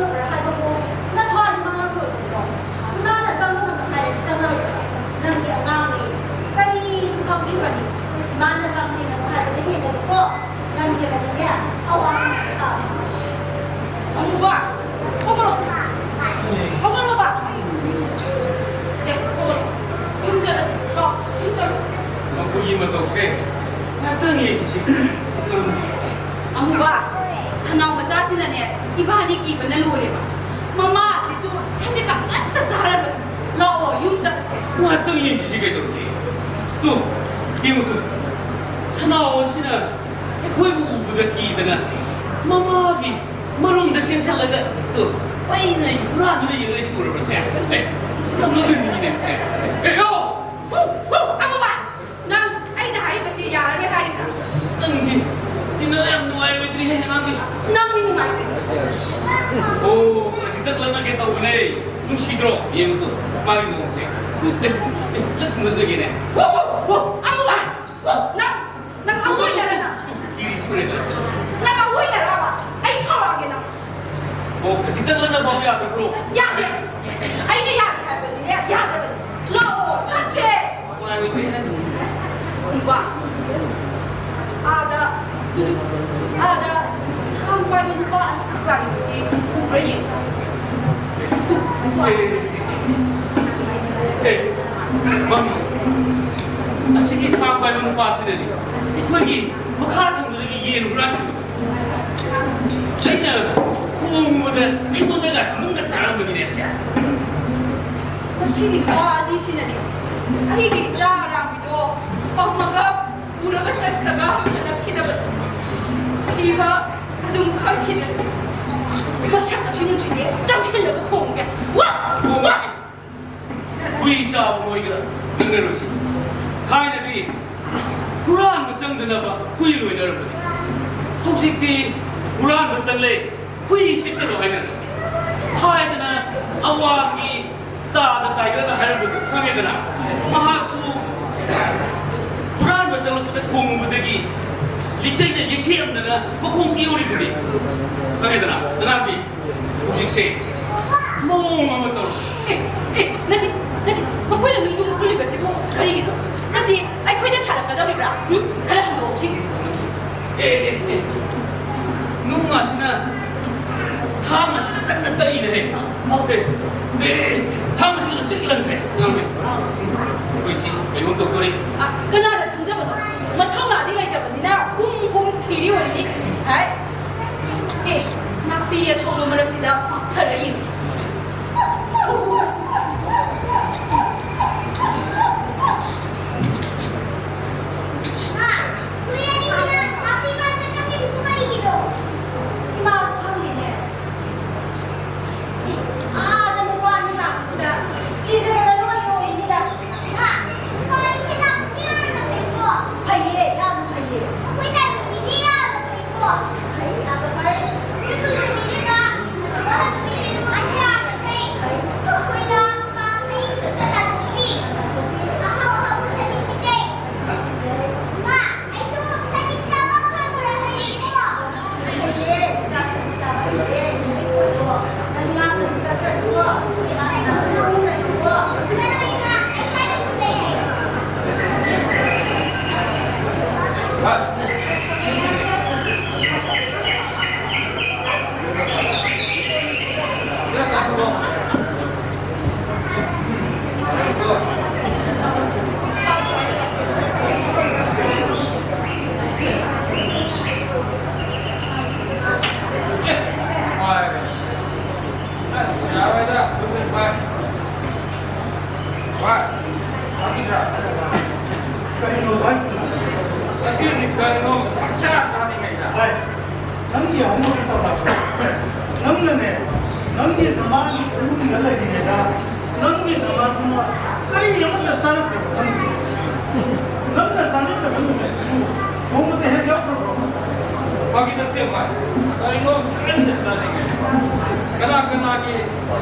ꯕꯥ, ꯍꯧꯒꯠꯂꯣ꯫ ꯍꯧꯒꯠꯂꯣ, ꯕꯥ꯫ ꯁꯦ, ꯍꯧꯒꯠꯂꯣ꯫ ꯌꯨꯝ ꯆꯠꯂꯁꯤ꯫ ꯂꯥꯛꯑꯣ, ꯌꯨꯝ ꯆꯠꯂꯁꯤ꯫ ꯃꯈꯣꯏꯒꯤ ꯃꯇꯧꯁꯦ ꯉꯥꯛꯇꯪ ꯌꯦꯡꯈꯤꯁꯤ꯫ ꯑꯃꯨꯕ, ꯁꯅꯥꯎ ꯃꯆꯥꯁꯤꯅꯅꯦ, ꯏꯕꯥꯅꯤ ꯀꯤꯕꯅ ꯂꯣꯏꯔꯦꯕ꯫ ꯃꯃꯥꯁꯤꯁꯨ ꯁꯖꯤꯛ ꯑꯃꯠꯇ ꯆꯥꯔꯔꯣꯏ꯫ ꯂꯥꯛꯑꯣ, ꯌꯨꯝ ꯆꯠꯂꯁꯦ꯫ ꯉꯥꯛꯇꯪ ꯌꯦꯡꯈꯤꯁꯤ ꯀꯩꯗꯧꯔꯒꯦ? ꯇꯨ, ꯌꯦꯡꯉꯨ ꯇꯨ꯫ ꯁꯅꯥꯎ ꯑꯁꯤꯅ ꯑꯩꯈꯣꯏꯕꯨ ꯎꯕꯗ ꯀꯤꯗꯅ ꯃꯃꯥꯒꯤ ꯃꯔꯨꯝꯗ ꯆꯦꯟꯁꯤꯜꯂꯒ, ꯇꯨ, ꯄꯩꯅ ꯍꯨꯔꯥꯟꯗꯨꯅ ꯌꯦꯡꯂꯛꯏꯁꯤ ꯎꯔꯕ꯭ꯔꯁꯦ? ꯑꯦ, ꯌꯥꯝ ꯅꯣꯛꯅꯤꯡꯉꯤꯅꯦ ꯃꯁꯦ꯫ ꯑꯦ, ꯌꯣ! ꯍꯨ! ꯍꯨ! ꯑꯃꯨꯕ! ꯅꯪ ꯑꯩꯅ ꯍꯥꯏꯔꯤꯕꯁꯤ ꯌꯥꯔꯔꯣꯏ ꯍꯥꯏꯔꯤꯕ꯭ꯔꯥ? ꯅꯪꯁꯤ ꯇꯤꯟꯅꯕ ꯌꯥꯝ ꯅꯨꯡꯉꯥꯏꯔꯣꯏꯗ꯭ꯔꯤꯍꯦ ꯑꯉꯥꯡꯗꯤ꯫ ꯅꯪꯗꯤ ꯅꯨꯡꯉꯥꯏꯇ꯭ꯔꯤꯕ? ꯑꯣ, ꯈꯖꯤꯛꯇꯪ ꯂꯛꯅꯒꯦ ꯇꯧꯕꯅꯦ꯫ ꯅꯨꯡꯁꯤꯗ꯭ꯔꯣ? ꯌꯦꯡꯉꯨ ꯇꯨ, ꯃꯥꯒꯤ ꯃꯑꯣꯡꯁꯦ꯫ ꯑꯦ, ꯑꯦ, ꯂꯛꯅꯖꯒꯦꯅꯦ꯫ ꯋꯥ, ꯋꯥ, ꯋꯥ! ꯑꯃꯨꯕ! ꯅꯪ, ꯅꯪ ꯑꯋꯣꯏꯅꯔ ꯅꯪ? ꯇꯨ, ꯀꯤꯔꯤꯁꯤ ꯎꯔꯦꯗꯅ꯫ ꯅꯪ ꯑꯋꯣꯏꯅꯔꯕ? ꯑꯩ ꯁꯥꯎꯔꯛꯑꯒꯦ ꯅꯪ꯫ ꯑꯣ, ꯈꯖꯤꯛꯇꯪ ꯂꯛꯅꯕ ꯌꯥꯗꯕ꯭ꯔꯣ? ꯌꯥꯗꯦ꯫ ꯑꯩꯅ ꯌꯥꯗꯦ ꯍꯥꯏꯕꯗꯤꯅꯦ, ꯌꯥꯗꯕꯅꯤ꯫ ꯂꯥꯛꯑꯣ, ꯆꯠꯁꯦ꯫ ꯅꯨꯡꯉꯥꯏꯔꯣꯏꯗ꯭ꯔꯦ ꯅꯪꯁꯤ꯫ ꯎꯕ꯫ ꯑꯥꯗ, ꯑꯥꯗ ꯊꯥꯡ ꯄꯥꯏꯕ ꯅꯨꯄꯥ ꯑꯅꯤꯈꯛ ꯂꯥꯛꯏꯕꯁꯤ ꯎꯕ꯭ꯔꯥ ꯌꯦꯡꯉꯨ꯫ Two, two. ꯑꯦ, ꯃꯃꯤ, ꯑꯁꯤꯒꯤ ꯊꯥꯡ ꯄꯥꯏꯕ ꯅꯨꯄꯥꯁꯤꯅꯅꯤ ꯑꯩꯈꯣꯏꯒꯤ ꯃꯈꯥ ꯊꯪꯕꯗꯒꯤ ꯌꯦꯟ ꯍꯨꯔꯥꯟꯈꯤꯕꯗꯣ꯫ ꯑꯩꯅ ꯈꯣꯡꯕꯗ ꯑꯩꯉꯣꯟꯗꯒ ꯅꯨꯡꯒ ꯊꯥꯔꯝꯕꯅꯤꯅꯦ ꯑꯁꯦ꯫ ꯃꯁꯤꯒꯤ ꯅꯨꯄꯥ ꯑꯅꯤꯁꯤꯅꯅꯤ ꯑꯩꯒꯤ ꯏꯆꯥ ꯑꯔꯥꯡꯕꯤꯗꯣ ꯄꯝꯃꯒ ꯄꯨꯔꯒ ꯆꯠꯈ꯭ꯔꯒ ꯍꯜꯂꯛꯈꯤꯗꯕꯗꯣ꯫ ꯁꯤꯕ ꯑꯗꯨꯝ ꯈꯪꯈꯤꯗ꯭ꯔꯦ꯫ ꯃꯁꯛ ꯑꯁꯤ ꯅꯨꯡꯁꯤꯗꯦ, ꯆꯪꯁꯤꯜꯂꯒ ꯈꯣꯡꯒꯦ꯫ ꯋꯥ! ꯋꯥ! ꯍꯨꯏ ꯆꯥꯕ ꯃꯣꯏꯒ ꯅꯛꯅꯔꯨꯁꯤ꯫ ꯊꯥꯏꯅꯗꯤ ꯍꯨꯔꯥꯟꯕ ꯆꯪꯗꯅꯕ ꯍꯨꯏ ꯂꯣꯏꯅꯔꯝꯕꯅꯤ꯫ ꯍꯧꯖꯤꯛꯇꯤ ꯍꯨꯔꯥꯟꯕ ꯆꯪꯂꯦ, ꯍꯨꯏ ꯆꯦꯛꯁꯤꯜꯂꯣ ꯍꯥꯏꯅꯔꯦ꯫ ꯍꯥꯏꯗꯅ ꯑꯋꯥꯡꯒꯤ ꯇꯥꯗ ꯇꯥꯏꯒꯔꯅ ꯍꯥꯏꯔꯝꯕꯗꯨ ꯈꯪꯉꯦꯗꯅ? ꯃꯍꯥꯛꯁꯨ ꯍꯨꯔꯥꯟꯕ ꯆꯪꯂꯛꯄꯗ ꯈꯣꯡꯉꯨꯕꯗꯒꯤ ꯂꯤꯆꯩꯅ ꯌꯩꯊꯦꯛꯑꯝꯗꯅ ꯃꯈꯣꯡ ꯇꯦꯛꯍꯧꯔꯤꯗꯨꯅꯤ꯫ ꯈꯪꯉꯦꯗꯅ, ꯅꯅꯥꯎꯄꯤ? ꯍꯧꯖꯤꯛꯁꯦ ꯃꯑꯣꯡ ꯑꯃ ꯇꯧꯔꯦ꯫ ꯑꯦ, ꯑꯦ, ꯅꯠꯇꯦ, ꯅꯠꯇꯦ, ꯃꯈꯣꯏꯅ ꯅꯨꯡꯗꯨꯝ ꯈꯨꯜꯂꯤꯕꯁꯤꯕꯨ ꯀꯔꯤꯒꯤꯅꯣ? ꯅꯠꯇꯦ, ꯑꯩꯈꯣꯏꯅ ꯊꯥꯔꯛꯀꯗꯧꯔꯤꯕ꯭ꯔꯥ? ꯎꯝ? ꯈꯔ ꯍꯟꯗꯣꯛꯁꯤ꯫ ꯑꯦ, ꯑꯦ, ꯑꯦ, ꯅꯨꯡ ꯑꯁꯤꯅ ꯊꯥꯡ ꯑꯁꯤꯗ ꯀꯟꯅ ꯇꯛꯏꯅꯦꯍꯦ꯫ ꯑꯦ, ꯑꯦ, ꯊꯥꯡ ꯑꯁꯤꯗ ꯇꯦꯛꯂꯝꯃꯦ, ꯇꯦꯛꯂꯝꯃꯦ꯫ ꯑꯩꯈꯣꯏꯁꯤ ꯀꯩꯅꯣꯝ ꯇꯧꯗꯣꯔꯤ꯫ ꯑ, ꯀꯅꯥꯅ ꯈꯪꯖꯕꯅꯣ? ꯃꯊꯧꯅꯥꯗꯤ ꯂꯩꯇꯕꯅꯤꯅ ꯍꯨꯝ ꯍꯨꯝ ꯊꯤꯔꯤ ꯑꯣꯏꯔꯤꯅꯤ꯫ ꯍꯥꯏ꯫ ꯑꯦ, ꯅꯥꯄꯤ ꯑꯁꯣꯡꯕ ꯃꯔꯛꯁꯤꯗ ꯄꯥꯛꯊꯔ ꯌꯦꯡꯁꯤ꯫ ꯏꯃꯥ, ꯍꯨꯏ ꯑꯅꯤꯁꯤꯅ ꯅꯥꯄꯤ ꯃꯔꯛꯇ ꯆꯪꯉꯤꯁꯤꯕꯨ ꯀꯔꯤꯒꯤꯅꯣ? ꯏꯃꯥꯁꯨ ꯈꯪꯗꯦꯅꯦ꯫ ꯑꯦ, ꯑꯥꯗ ꯅꯨꯄꯥ ꯑꯅꯤ ꯂꯥꯛꯄꯁꯤꯗ ꯀꯤꯖꯗꯅ ꯂꯣꯏ ꯂꯣꯏꯔꯤꯅꯤꯗ꯫ ꯏꯃꯥ, ꯅꯨꯄꯥ ꯑꯅꯤꯁꯦ ꯂꯥꯛꯄꯁꯦ ꯌꯥꯝꯅ ꯐꯩꯀꯣ꯫ ꯐꯩꯌꯦ, ꯌꯥꯝꯅ ꯐꯩꯌꯦ꯫ ꯑꯩꯈꯣꯏ ꯇꯥꯏꯕꯪ ꯃꯤꯁꯦ ꯌꯥꯝꯅ ꯐꯩꯀꯣ꯫ ꯐꯩ, ꯌꯥꯝꯅ ꯐꯩ꯫ ꯑꯩꯈꯣꯏ ꯈꯨꯟ ꯑꯣꯏꯕꯤꯔꯤꯕ ꯑꯗꯨꯒ ꯍꯅꯨꯕꯤꯁꯦ ꯅꯨꯡꯉꯥꯏꯕ ꯌꯥꯝꯅ ꯐꯩ꯫ ꯐꯩ꯫ ꯑꯩꯈꯣꯏꯗ ꯀꯥꯡ ꯃꯩ ꯀꯩꯀꯥ ꯊꯣꯡꯕꯤ꯫ ꯑꯍꯥꯎ ꯑꯍꯥꯎꯕ ꯁꯖꯤꯛ ꯄꯤꯖꯩ꯫ ꯏꯃꯥ, ꯑꯩꯁꯨ ꯁꯖꯤꯛ ꯆꯥꯕ ꯈꯔ ꯈꯔ ꯍꯩꯔꯦꯀꯣ꯫ ꯍꯩꯔꯦ, ꯆꯥꯁꯦ, ꯆꯥꯕ ꯍꯩꯔꯦ꯫ ꯑꯗꯣ ꯅꯪ ꯂꯥꯡꯗꯅ ꯆꯠꯈ꯭ꯔꯅꯨꯀꯣ꯫ ꯂꯥꯡꯗꯅ ꯆꯠꯈ꯭ꯔꯅꯨꯀꯣ꯫ ꯆꯠꯂꯣꯏ, ꯏꯃꯥ, ꯑꯩ ꯁ꯭ꯋꯥꯏꯗ ꯁꯨꯝ ꯂꯩꯔꯦ꯫ ꯑꯁ, ꯌꯥꯔꯣꯏꯗ, ꯑꯗꯨꯗꯤ ꯚꯥꯏ꯫ ꯚꯥꯏ, ꯀꯔꯤꯅꯣ ꯚꯥꯏ? ꯉꯁꯤꯗꯤ ꯀꯔꯤꯅꯣ ꯄꯪꯆꯥ ꯆꯥꯔꯤꯉꯩꯗ꯫ ꯚꯥꯏ, ꯅꯪꯒꯤ ꯍꯧꯅꯕꯤ ꯇꯧꯔꯛꯄ꯫ ꯅꯪꯅꯅꯦ, ꯅꯪꯒꯤ ꯅꯃꯥꯒꯤ ꯏꯃꯨꯡꯗ ꯂꯩꯔꯤꯉꯩꯗ, ꯅꯪꯒꯤ ꯅꯃꯥꯗꯨꯅ ꯀꯔꯤ ꯑꯃꯠꯇ ꯆꯥꯔꯛꯇꯦꯕ ꯈꯪꯗꯦ꯫ ꯅꯪꯅ ꯆꯥꯅꯤꯡꯗꯕ ꯅꯨꯃꯤꯠꯁꯤꯕꯨ ꯅꯣꯡꯃꯇ ꯍꯦꯛ ꯌꯥꯎꯈ꯭ꯔꯕ꯭ꯔꯣ? ꯐꯥꯒꯤ ꯅꯠꯇꯦ ꯚꯥꯏ, ꯀꯔꯤꯅꯣ ꯀꯟꯅ ꯆꯥꯅꯤꯡꯉꯦ꯫ ꯀꯅꯥ ꯀꯅꯥꯒꯤ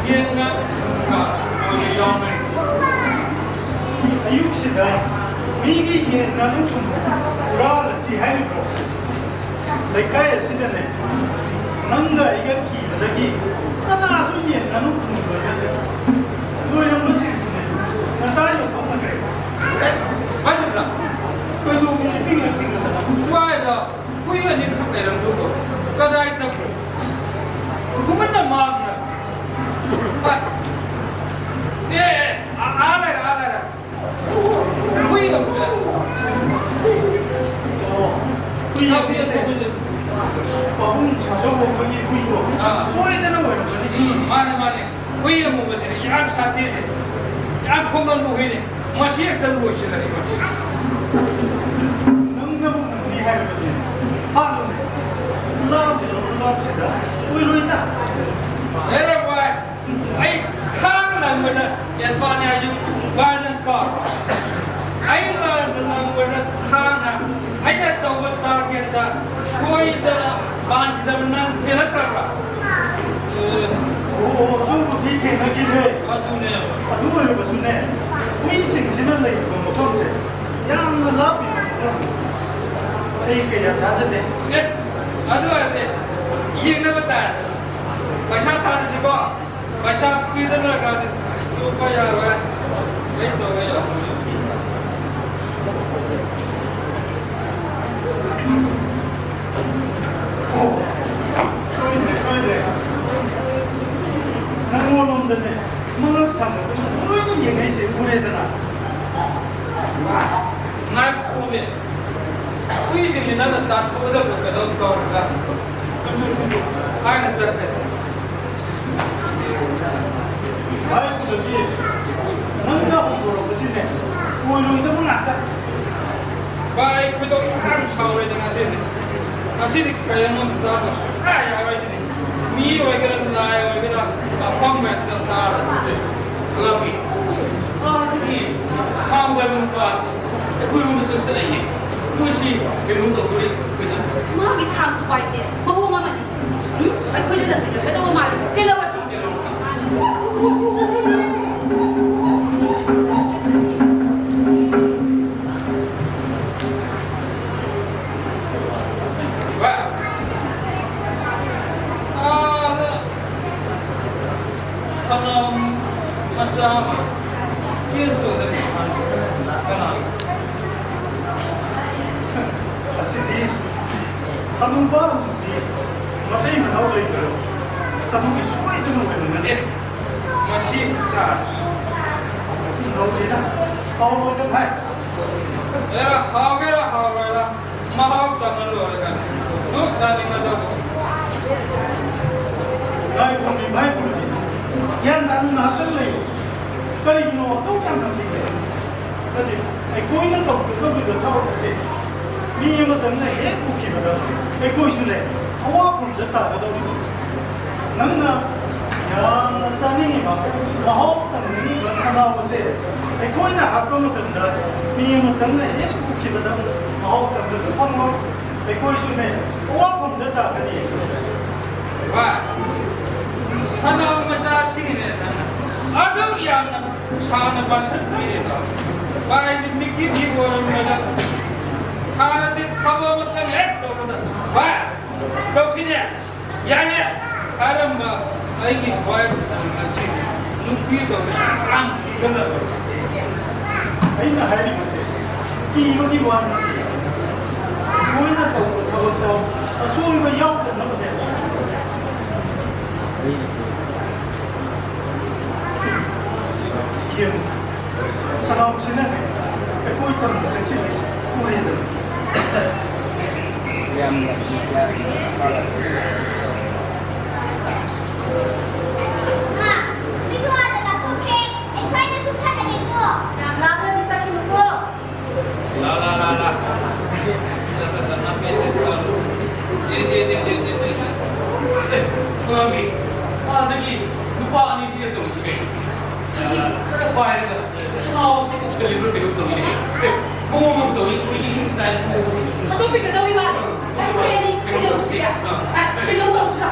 ꯌꯦꯟ ꯉꯥꯅꯨ ꯊꯣꯡꯕ ꯑꯣꯏꯕ ꯌꯥꯎꯅꯩ? ꯑꯌꯨꯛꯁꯤꯗ ꯃꯤꯒꯤ ꯌꯦꯟ ꯉꯥꯅꯨ ꯊꯣꯡꯕ ꯍꯨꯔꯥꯜꯂꯁꯤ ꯍꯥꯏꯔꯤꯕ꯭ꯔꯣ? ꯂꯩꯀꯥꯏ ꯑꯁꯤꯗꯅꯦ, ꯅꯪꯒ ꯑꯩꯒ ꯀꯤꯕꯗꯒꯤ ꯀꯅꯥꯁꯨ ꯌꯦꯟ ꯉꯥꯅꯨ ꯊꯣꯡꯕ ꯅꯠꯇꯦ꯫ ꯂꯣꯏꯔꯝꯕꯁꯤꯡꯁꯨꯅꯦ, ꯉꯟꯇꯥ ꯌꯣꯟꯊꯣꯛꯅꯈ꯭ꯔꯦ꯫ ꯍꯥꯏꯁꯤꯕ꯭ꯔꯥ? ꯀꯩꯅꯣ ꯃꯤ ꯄꯤꯛꯅ ꯄꯤꯛꯅꯗꯅ? ꯋꯥꯏꯗ꯫ ꯍꯨꯏ ꯑꯅꯤꯈꯛ ꯂꯩꯔꯝꯗꯨꯕꯨ ꯀꯗꯥꯏ ꯆꯠꯈ꯭ꯔꯦ? ꯈꯨꯃꯟ ꯄꯥꯕꯨꯡ ꯁꯥꯖꯧ ꯍꯣꯡꯕꯒꯤ ꯍꯨꯏꯗꯣ ꯑꯥ꯫ ꯁꯣꯏꯗꯅ ꯑꯣꯏꯔꯝꯒꯅꯤ꯫ ꯎꯝ, ꯃꯥꯅꯦ, ꯃꯥꯅꯦ꯫ ꯍꯨꯏ ꯑꯃꯨꯕꯁꯤꯅꯦ ꯌꯥꯝ ꯁꯥꯊꯤꯁꯦ꯫ ꯌꯥꯝ ꯈꯣꯡꯒꯟꯕ ꯍꯨꯏꯅꯦ꯫ ꯃꯁꯤ ꯍꯦꯛꯇ ꯂꯣꯏꯁꯤꯜꯂꯁꯤ, ꯃꯁꯤ꯫ ꯅꯪꯅꯕꯨ ꯉꯝꯅꯤ ꯍꯥꯏꯔꯕꯗꯤ ꯍꯥꯠꯂꯨꯅꯦ꯫ ꯂꯥꯞꯄꯤꯕ ꯈꯨꯂꯥꯞꯁꯤꯗ ꯑꯣꯏꯔꯣꯏꯗ꯫ ꯍꯦꯔꯥ ꯚꯥꯏ, ꯑꯩ ꯈꯥꯡ ꯂꯪꯕꯗ ꯌꯥꯁꯄꯥꯅꯤ ꯍꯥꯏꯁꯨ ꯚꯥꯏ ꯅꯪ ꯀꯥꯎꯔꯕ? ꯑꯩ ꯂꯪ-, ꯂꯪꯕꯗ ꯈꯥꯡꯅ ꯑꯩꯅ ꯇꯧꯕ ꯇꯥꯔꯒꯦꯠꯇ ꯁꯣꯏꯗꯅ ꯄꯥꯟꯈꯤꯗꯕ ꯅꯪ ꯊꯦꯡꯅꯈ꯭ꯔꯕ꯭ꯔꯥ? ꯑꯣ, ꯑꯗꯨꯕꯨꯗꯤ ꯊꯦꯡꯅꯈꯤꯗ꯭ꯔꯦ꯫ ꯑꯗꯨꯅꯦ꯫ ꯑꯗꯨ ꯑꯣꯏꯔꯕꯁꯨꯅꯦ, ꯍꯨꯏꯁꯤꯡꯁꯤꯅ ꯂꯩꯔꯤꯕ ꯃꯐꯝꯁꯦ ꯌꯥꯝꯅ ꯂꯥꯞꯄꯤꯕ ꯃꯐꯝꯅꯤ꯫ ꯑꯩ ꯀꯌꯥ ꯊꯥꯖꯗꯦ꯫ ꯑꯦ, ꯑꯗꯨ ꯑꯣꯏꯔꯗꯤ ꯌꯦꯡꯅꯕ ꯇꯥꯔꯦꯗꯅ꯫ ꯄꯩꯁꯥ ꯊꯥꯅꯁꯤꯀꯣ? ꯄꯩꯁꯥ ꯄꯤꯗꯅ ꯒꯥꯔꯤ ꯇꯣꯛꯄ ꯌꯥꯔꯣꯏ꯫ ꯑꯩ ꯇꯧꯒꯦ ꯌꯥꯔꯣꯏ꯫ ꯑꯣ, ꯁꯣꯏꯗ꯭ꯔꯦ, ꯁꯣꯏꯗ꯭ꯔꯦ꯫ ꯅꯪꯉꯣꯟꯂꯣꯝꯗꯅꯦ, ꯃꯉꯛ ꯊꯪꯕꯗ ꯂꯣꯏꯅ ꯌꯦꯡꯉꯛꯏꯁꯦ ꯎꯔꯦꯗꯅ꯫ ꯉꯥꯏꯈꯣꯃꯦ꯫ ꯍꯨꯏꯁꯤꯡꯁꯤ ꯅꯪꯅ ꯇꯥꯟꯊꯣꯛꯀꯗꯕꯗꯣ ꯀꯩꯅꯣ ꯇꯧꯔꯒ ꯇꯨ ꯇꯨ ꯇꯨ ꯇꯨ ꯍꯥꯏꯅ ꯆꯠꯈ꯭ꯔꯦ꯫ ꯍꯥꯏꯔꯤꯕꯗꯨꯗꯤ ꯅꯪꯅ ꯍꯧꯗꯣꯔꯛꯄꯁꯤꯅꯦ ꯑꯣꯏꯔꯣꯏꯗꯕ ꯉꯥꯛꯇ꯫ ꯚꯥꯏ, ꯈꯣꯏꯗꯧ ꯌꯥꯝ ꯁꯥꯎꯔꯦꯗ ꯉꯁꯤꯗꯤ꯫ ꯉꯁꯤꯗꯤ ꯀꯩꯅꯣꯝ ꯆꯥꯗꯕ ꯁꯨꯡꯌꯥ ꯌꯥꯔꯣꯏ ꯁꯤꯗꯤ꯫ ꯃꯤ ꯑꯣꯏꯒꯦꯔꯥ, ꯂꯥꯏ ꯑꯣꯏꯒꯦꯔꯥ, ꯑꯐꯪꯕ ꯍꯦꯛꯇ ꯆꯥꯔꯗꯕꯅꯦ꯫ ꯑꯉꯥꯡꯕꯤ, ꯑꯥꯗꯒꯤ ꯊꯥꯡ ꯄꯥꯏꯕ ꯅꯨꯄꯥꯁꯤ ꯑꯩꯈꯣꯏꯔꯣꯝꯗ ꯆꯪꯁꯜꯂꯛꯏꯅꯦ꯫ ꯃꯣꯏꯁꯤ ꯀꯩꯅꯣ ꯇꯧꯗꯣꯔꯤ ꯑꯩꯈꯣꯏꯗ꯫ ꯃꯥꯒꯤ ꯊꯥꯡ ꯊꯨꯒꯥꯏꯁꯦ ꯃꯑꯣꯡ ꯑꯃꯅꯤ꯫ ꯎꯝ? ꯑꯩꯈꯣꯏꯗ ꯂꯪꯁꯤꯜꯂꯛꯀꯗꯧꯕ ꯃꯥꯜꯂꯤ꯫ ꯆꯦꯜꯂꯧꯔꯁꯤ꯫ ꯁꯅꯝ ꯃꯆꯥ ꯑꯃ ꯆꯦꯟ ꯆꯣꯡꯗꯅ ꯁꯥꯟꯅꯔꯤ꯫ ꯀꯅꯥꯅꯣ? ꯑꯁꯤꯗꯤ ꯍꯅꯨꯕ ꯍꯅꯨꯕꯤ ꯃꯇꯩ ꯃꯅꯥꯎ ꯂꯩꯕꯗꯣ ꯑꯗꯨꯒꯤ ꯁꯣꯏꯗꯅ ꯑꯣꯏꯔꯝꯒꯅꯤ꯫ ꯑꯦ, ꯃꯁꯤ ꯆꯥꯔꯁꯤ꯫ ꯅꯧꯔꯤꯅ ꯍꯥꯎꯔꯣꯏꯗ ꯚꯥꯏ꯫ ꯑꯦ, ꯍꯥꯎꯒꯦꯔꯥ ꯍꯥꯎꯔꯣꯏꯔꯥ, ꯃꯍꯥꯎ ꯇꯪꯉ ꯂꯣꯏꯔꯦ ꯀꯩꯅꯣ꯫ ꯗꯨꯛ ꯆꯥꯅꯤꯡꯉꯗꯕꯨ꯫ ꯉꯥꯏꯈꯣꯃꯤ, ꯉꯥꯏꯈꯣꯃꯤ꯫ ꯒ꯭ꯌꯥꯟ ꯇꯥꯅ ꯉꯥꯏꯍꯥꯛꯇꯪ ꯂꯩꯌꯨ꯫ ꯀꯔꯤꯒꯤꯅꯣ ꯑꯗꯨꯛ ꯌꯥꯝꯅ ꯄꯤꯛꯏ? ꯅꯠꯇꯦ, ꯑꯩꯈꯣꯏꯅ ꯇꯧꯒꯗꯧꯔꯤꯕ ꯊꯕꯛ ꯑꯁꯦ ꯃꯤ ꯑꯃꯇꯪꯅ ꯍꯦꯛ ꯎꯈꯤꯕꯗ ꯑꯩꯈꯣꯏꯁꯨꯅꯦ ꯑꯋꯥꯐꯝꯗ ꯇꯥꯒꯗꯧꯔꯤꯕ꯫ ꯅꯪꯅ ꯌꯥꯝꯅ ꯆꯥꯅꯤꯡꯉꯤꯕ, ꯃꯍꯥꯎ ꯇꯪꯅꯤꯡꯉꯤꯕ ꯁꯅꯥꯕꯨꯁꯦ ꯑꯩꯈꯣꯏꯅ ꯍꯥꯞꯄ ꯃꯇꯝꯗ ꯃꯤ ꯑꯃꯇꯪꯅ ꯍꯦꯛ ꯎꯈꯤꯕꯗ ꯃꯍꯥꯎ ꯇꯪꯕꯁꯨ ꯐꯪꯉꯣꯏ꯫ ꯑꯩꯈꯣꯏꯁꯨꯅꯦ ꯋꯥꯐꯝꯗ ꯇꯥꯒꯅꯤ꯫ ꯚꯥꯏ, ꯁꯅꯥ ꯃꯆꯥꯁꯤꯅꯦ ꯅꯪꯅ ꯑꯗꯨꯛ ꯌꯥꯝꯅ ꯁꯥꯟꯅ ꯄꯥꯁꯟꯕꯤꯔꯤꯗꯣ꯫ ꯚꯥꯏꯁꯦ ꯃꯤꯀꯤꯒꯤ ꯑꯣꯏꯔꯝꯕꯗ ꯍꯥꯟꯅꯗꯤ ꯊꯕꯛ ꯑꯃꯇꯪ ꯍꯦꯛ ꯇꯧꯕꯗ, ꯚꯥꯏ, ꯇꯧꯁꯤꯅꯦ꯫ ꯌꯥꯏꯌꯦ꯫ ꯀꯔꯝꯕ ꯑꯩꯒꯤ ꯈ꯭ꯋꯥꯏ ꯉꯁꯤ ꯅꯨꯄꯤꯗꯧꯅ ꯌꯥꯝ ꯀꯤꯒꯗꯕ? ꯑꯩꯅ ꯍꯥꯏꯔꯤꯕꯁꯦ ꯀꯤꯕꯒꯤ ꯋꯥ ꯅꯠꯇꯦ꯫ ꯑꯩꯈꯣꯏꯅ ꯇꯧꯕ ꯊꯕꯛꯇ ꯑꯁꯣꯏꯕ ꯌꯥꯎꯗꯅꯕꯅꯦ꯫ ꯌꯦꯡꯉꯨ꯫ ꯁꯅꯥꯎꯁꯤꯅꯅꯦ ꯑꯩꯈꯣꯏ ꯇꯝꯕ ꯆꯠꯈꯤꯕꯁꯦ ꯎꯔꯦꯗꯅ꯫ ꯌꯥꯝꯅ ꯌꯥꯝ ꯂꯥꯞꯅꯗꯤ ꯆꯠꯈꯤꯅꯨꯀꯣ꯫ ꯂꯥ, ꯂꯥ, ꯂꯥ, ꯂꯥ꯫ ꯑꯦ, ꯑꯉꯥꯡꯕꯤ, ꯑꯥꯗꯒꯤ ꯅꯨꯄꯥ ꯑꯅꯤꯁꯤꯒ ꯇꯧꯔꯤꯁꯤ ꯀꯩꯅꯣ? ꯁꯤꯁꯤ ꯈꯔ ꯄꯥꯏꯔꯒ ꯁꯅꯥꯍꯣ ꯁꯤ ꯎꯁꯜꯂꯤꯕ꯭ꯔꯥ ꯀꯩꯅꯣꯝ ꯇꯧꯏꯅꯦ꯫ ꯑꯦ, ꯃꯑꯣꯡ ꯑꯃ ꯇꯧꯏ, ꯑꯩꯈꯣꯏꯒꯤ ꯏꯁꯇꯥꯏꯜ ꯃꯑꯣꯡꯁꯦ꯫ ꯍꯥꯠꯇꯣꯛꯄꯤꯒꯗꯧꯔꯤ ꯃꯥꯜꯂꯦ꯫ ꯑꯩꯈꯣꯏ ꯑꯅꯤ ꯀꯩꯗꯧꯁꯤꯒꯦ? ꯑ, ꯀꯩꯅꯣꯝ ꯇꯧꯁꯤꯔꯥ?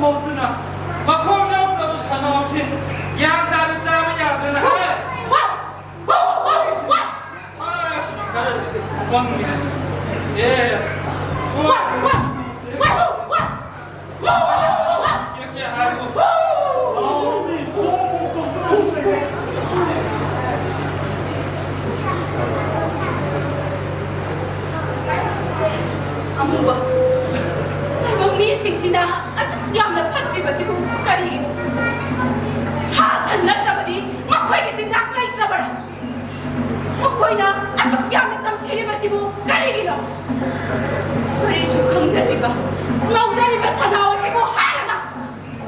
ꯇꯧꯗꯨꯅ ꯃꯈꯣꯡ ꯌꯥꯎꯗꯕ ꯁꯟꯅꯥꯎꯁꯤ ꯒ꯭ꯌꯥꯟ ꯇꯥꯅ ꯆꯥꯕ ꯌꯥꯗ꯭ꯔꯅ ꯍꯥꯏ꯫ ꯑꯥ, ꯈꯔ ꯄꯪꯉꯦ꯫ ꯑꯦ, ꯀꯦ ꯀꯦ ꯍꯥꯏꯕ꯫ ꯑꯃꯨꯕ, ꯇꯥꯏꯕꯪ ꯃꯤꯁꯤꯡꯁꯤꯅ ꯑꯁꯨꯛ ꯌꯥꯝꯅ ꯐꯠꯇ꯭ꯔꯤꯕꯁꯤꯕꯨ ꯀꯔꯤꯒꯤꯅꯣ? ꯁꯥ ꯁꯟ ꯅꯠꯇ꯭ꯔꯕꯗꯤ ꯃꯈꯣꯏꯒꯤ ꯆꯤꯟꯖꯥꯛ ꯂꯩꯇ꯭ꯔꯕ꯭ꯔꯥ? ꯃꯈꯣꯏꯅ ꯑꯁꯨꯛ ꯌꯥꯝꯅ ꯇꯝꯊꯤꯔꯤꯕꯁꯤꯕꯨ ꯀꯔꯤꯒꯤꯅꯣ? ꯀꯔꯤꯁꯨ ꯈꯪꯖꯗ꯭ꯔꯤꯕ ꯉꯥꯎꯖꯔꯤꯕ ꯁꯅꯥ ꯑꯁꯤꯕꯨ ꯍꯥꯠꯂꯒ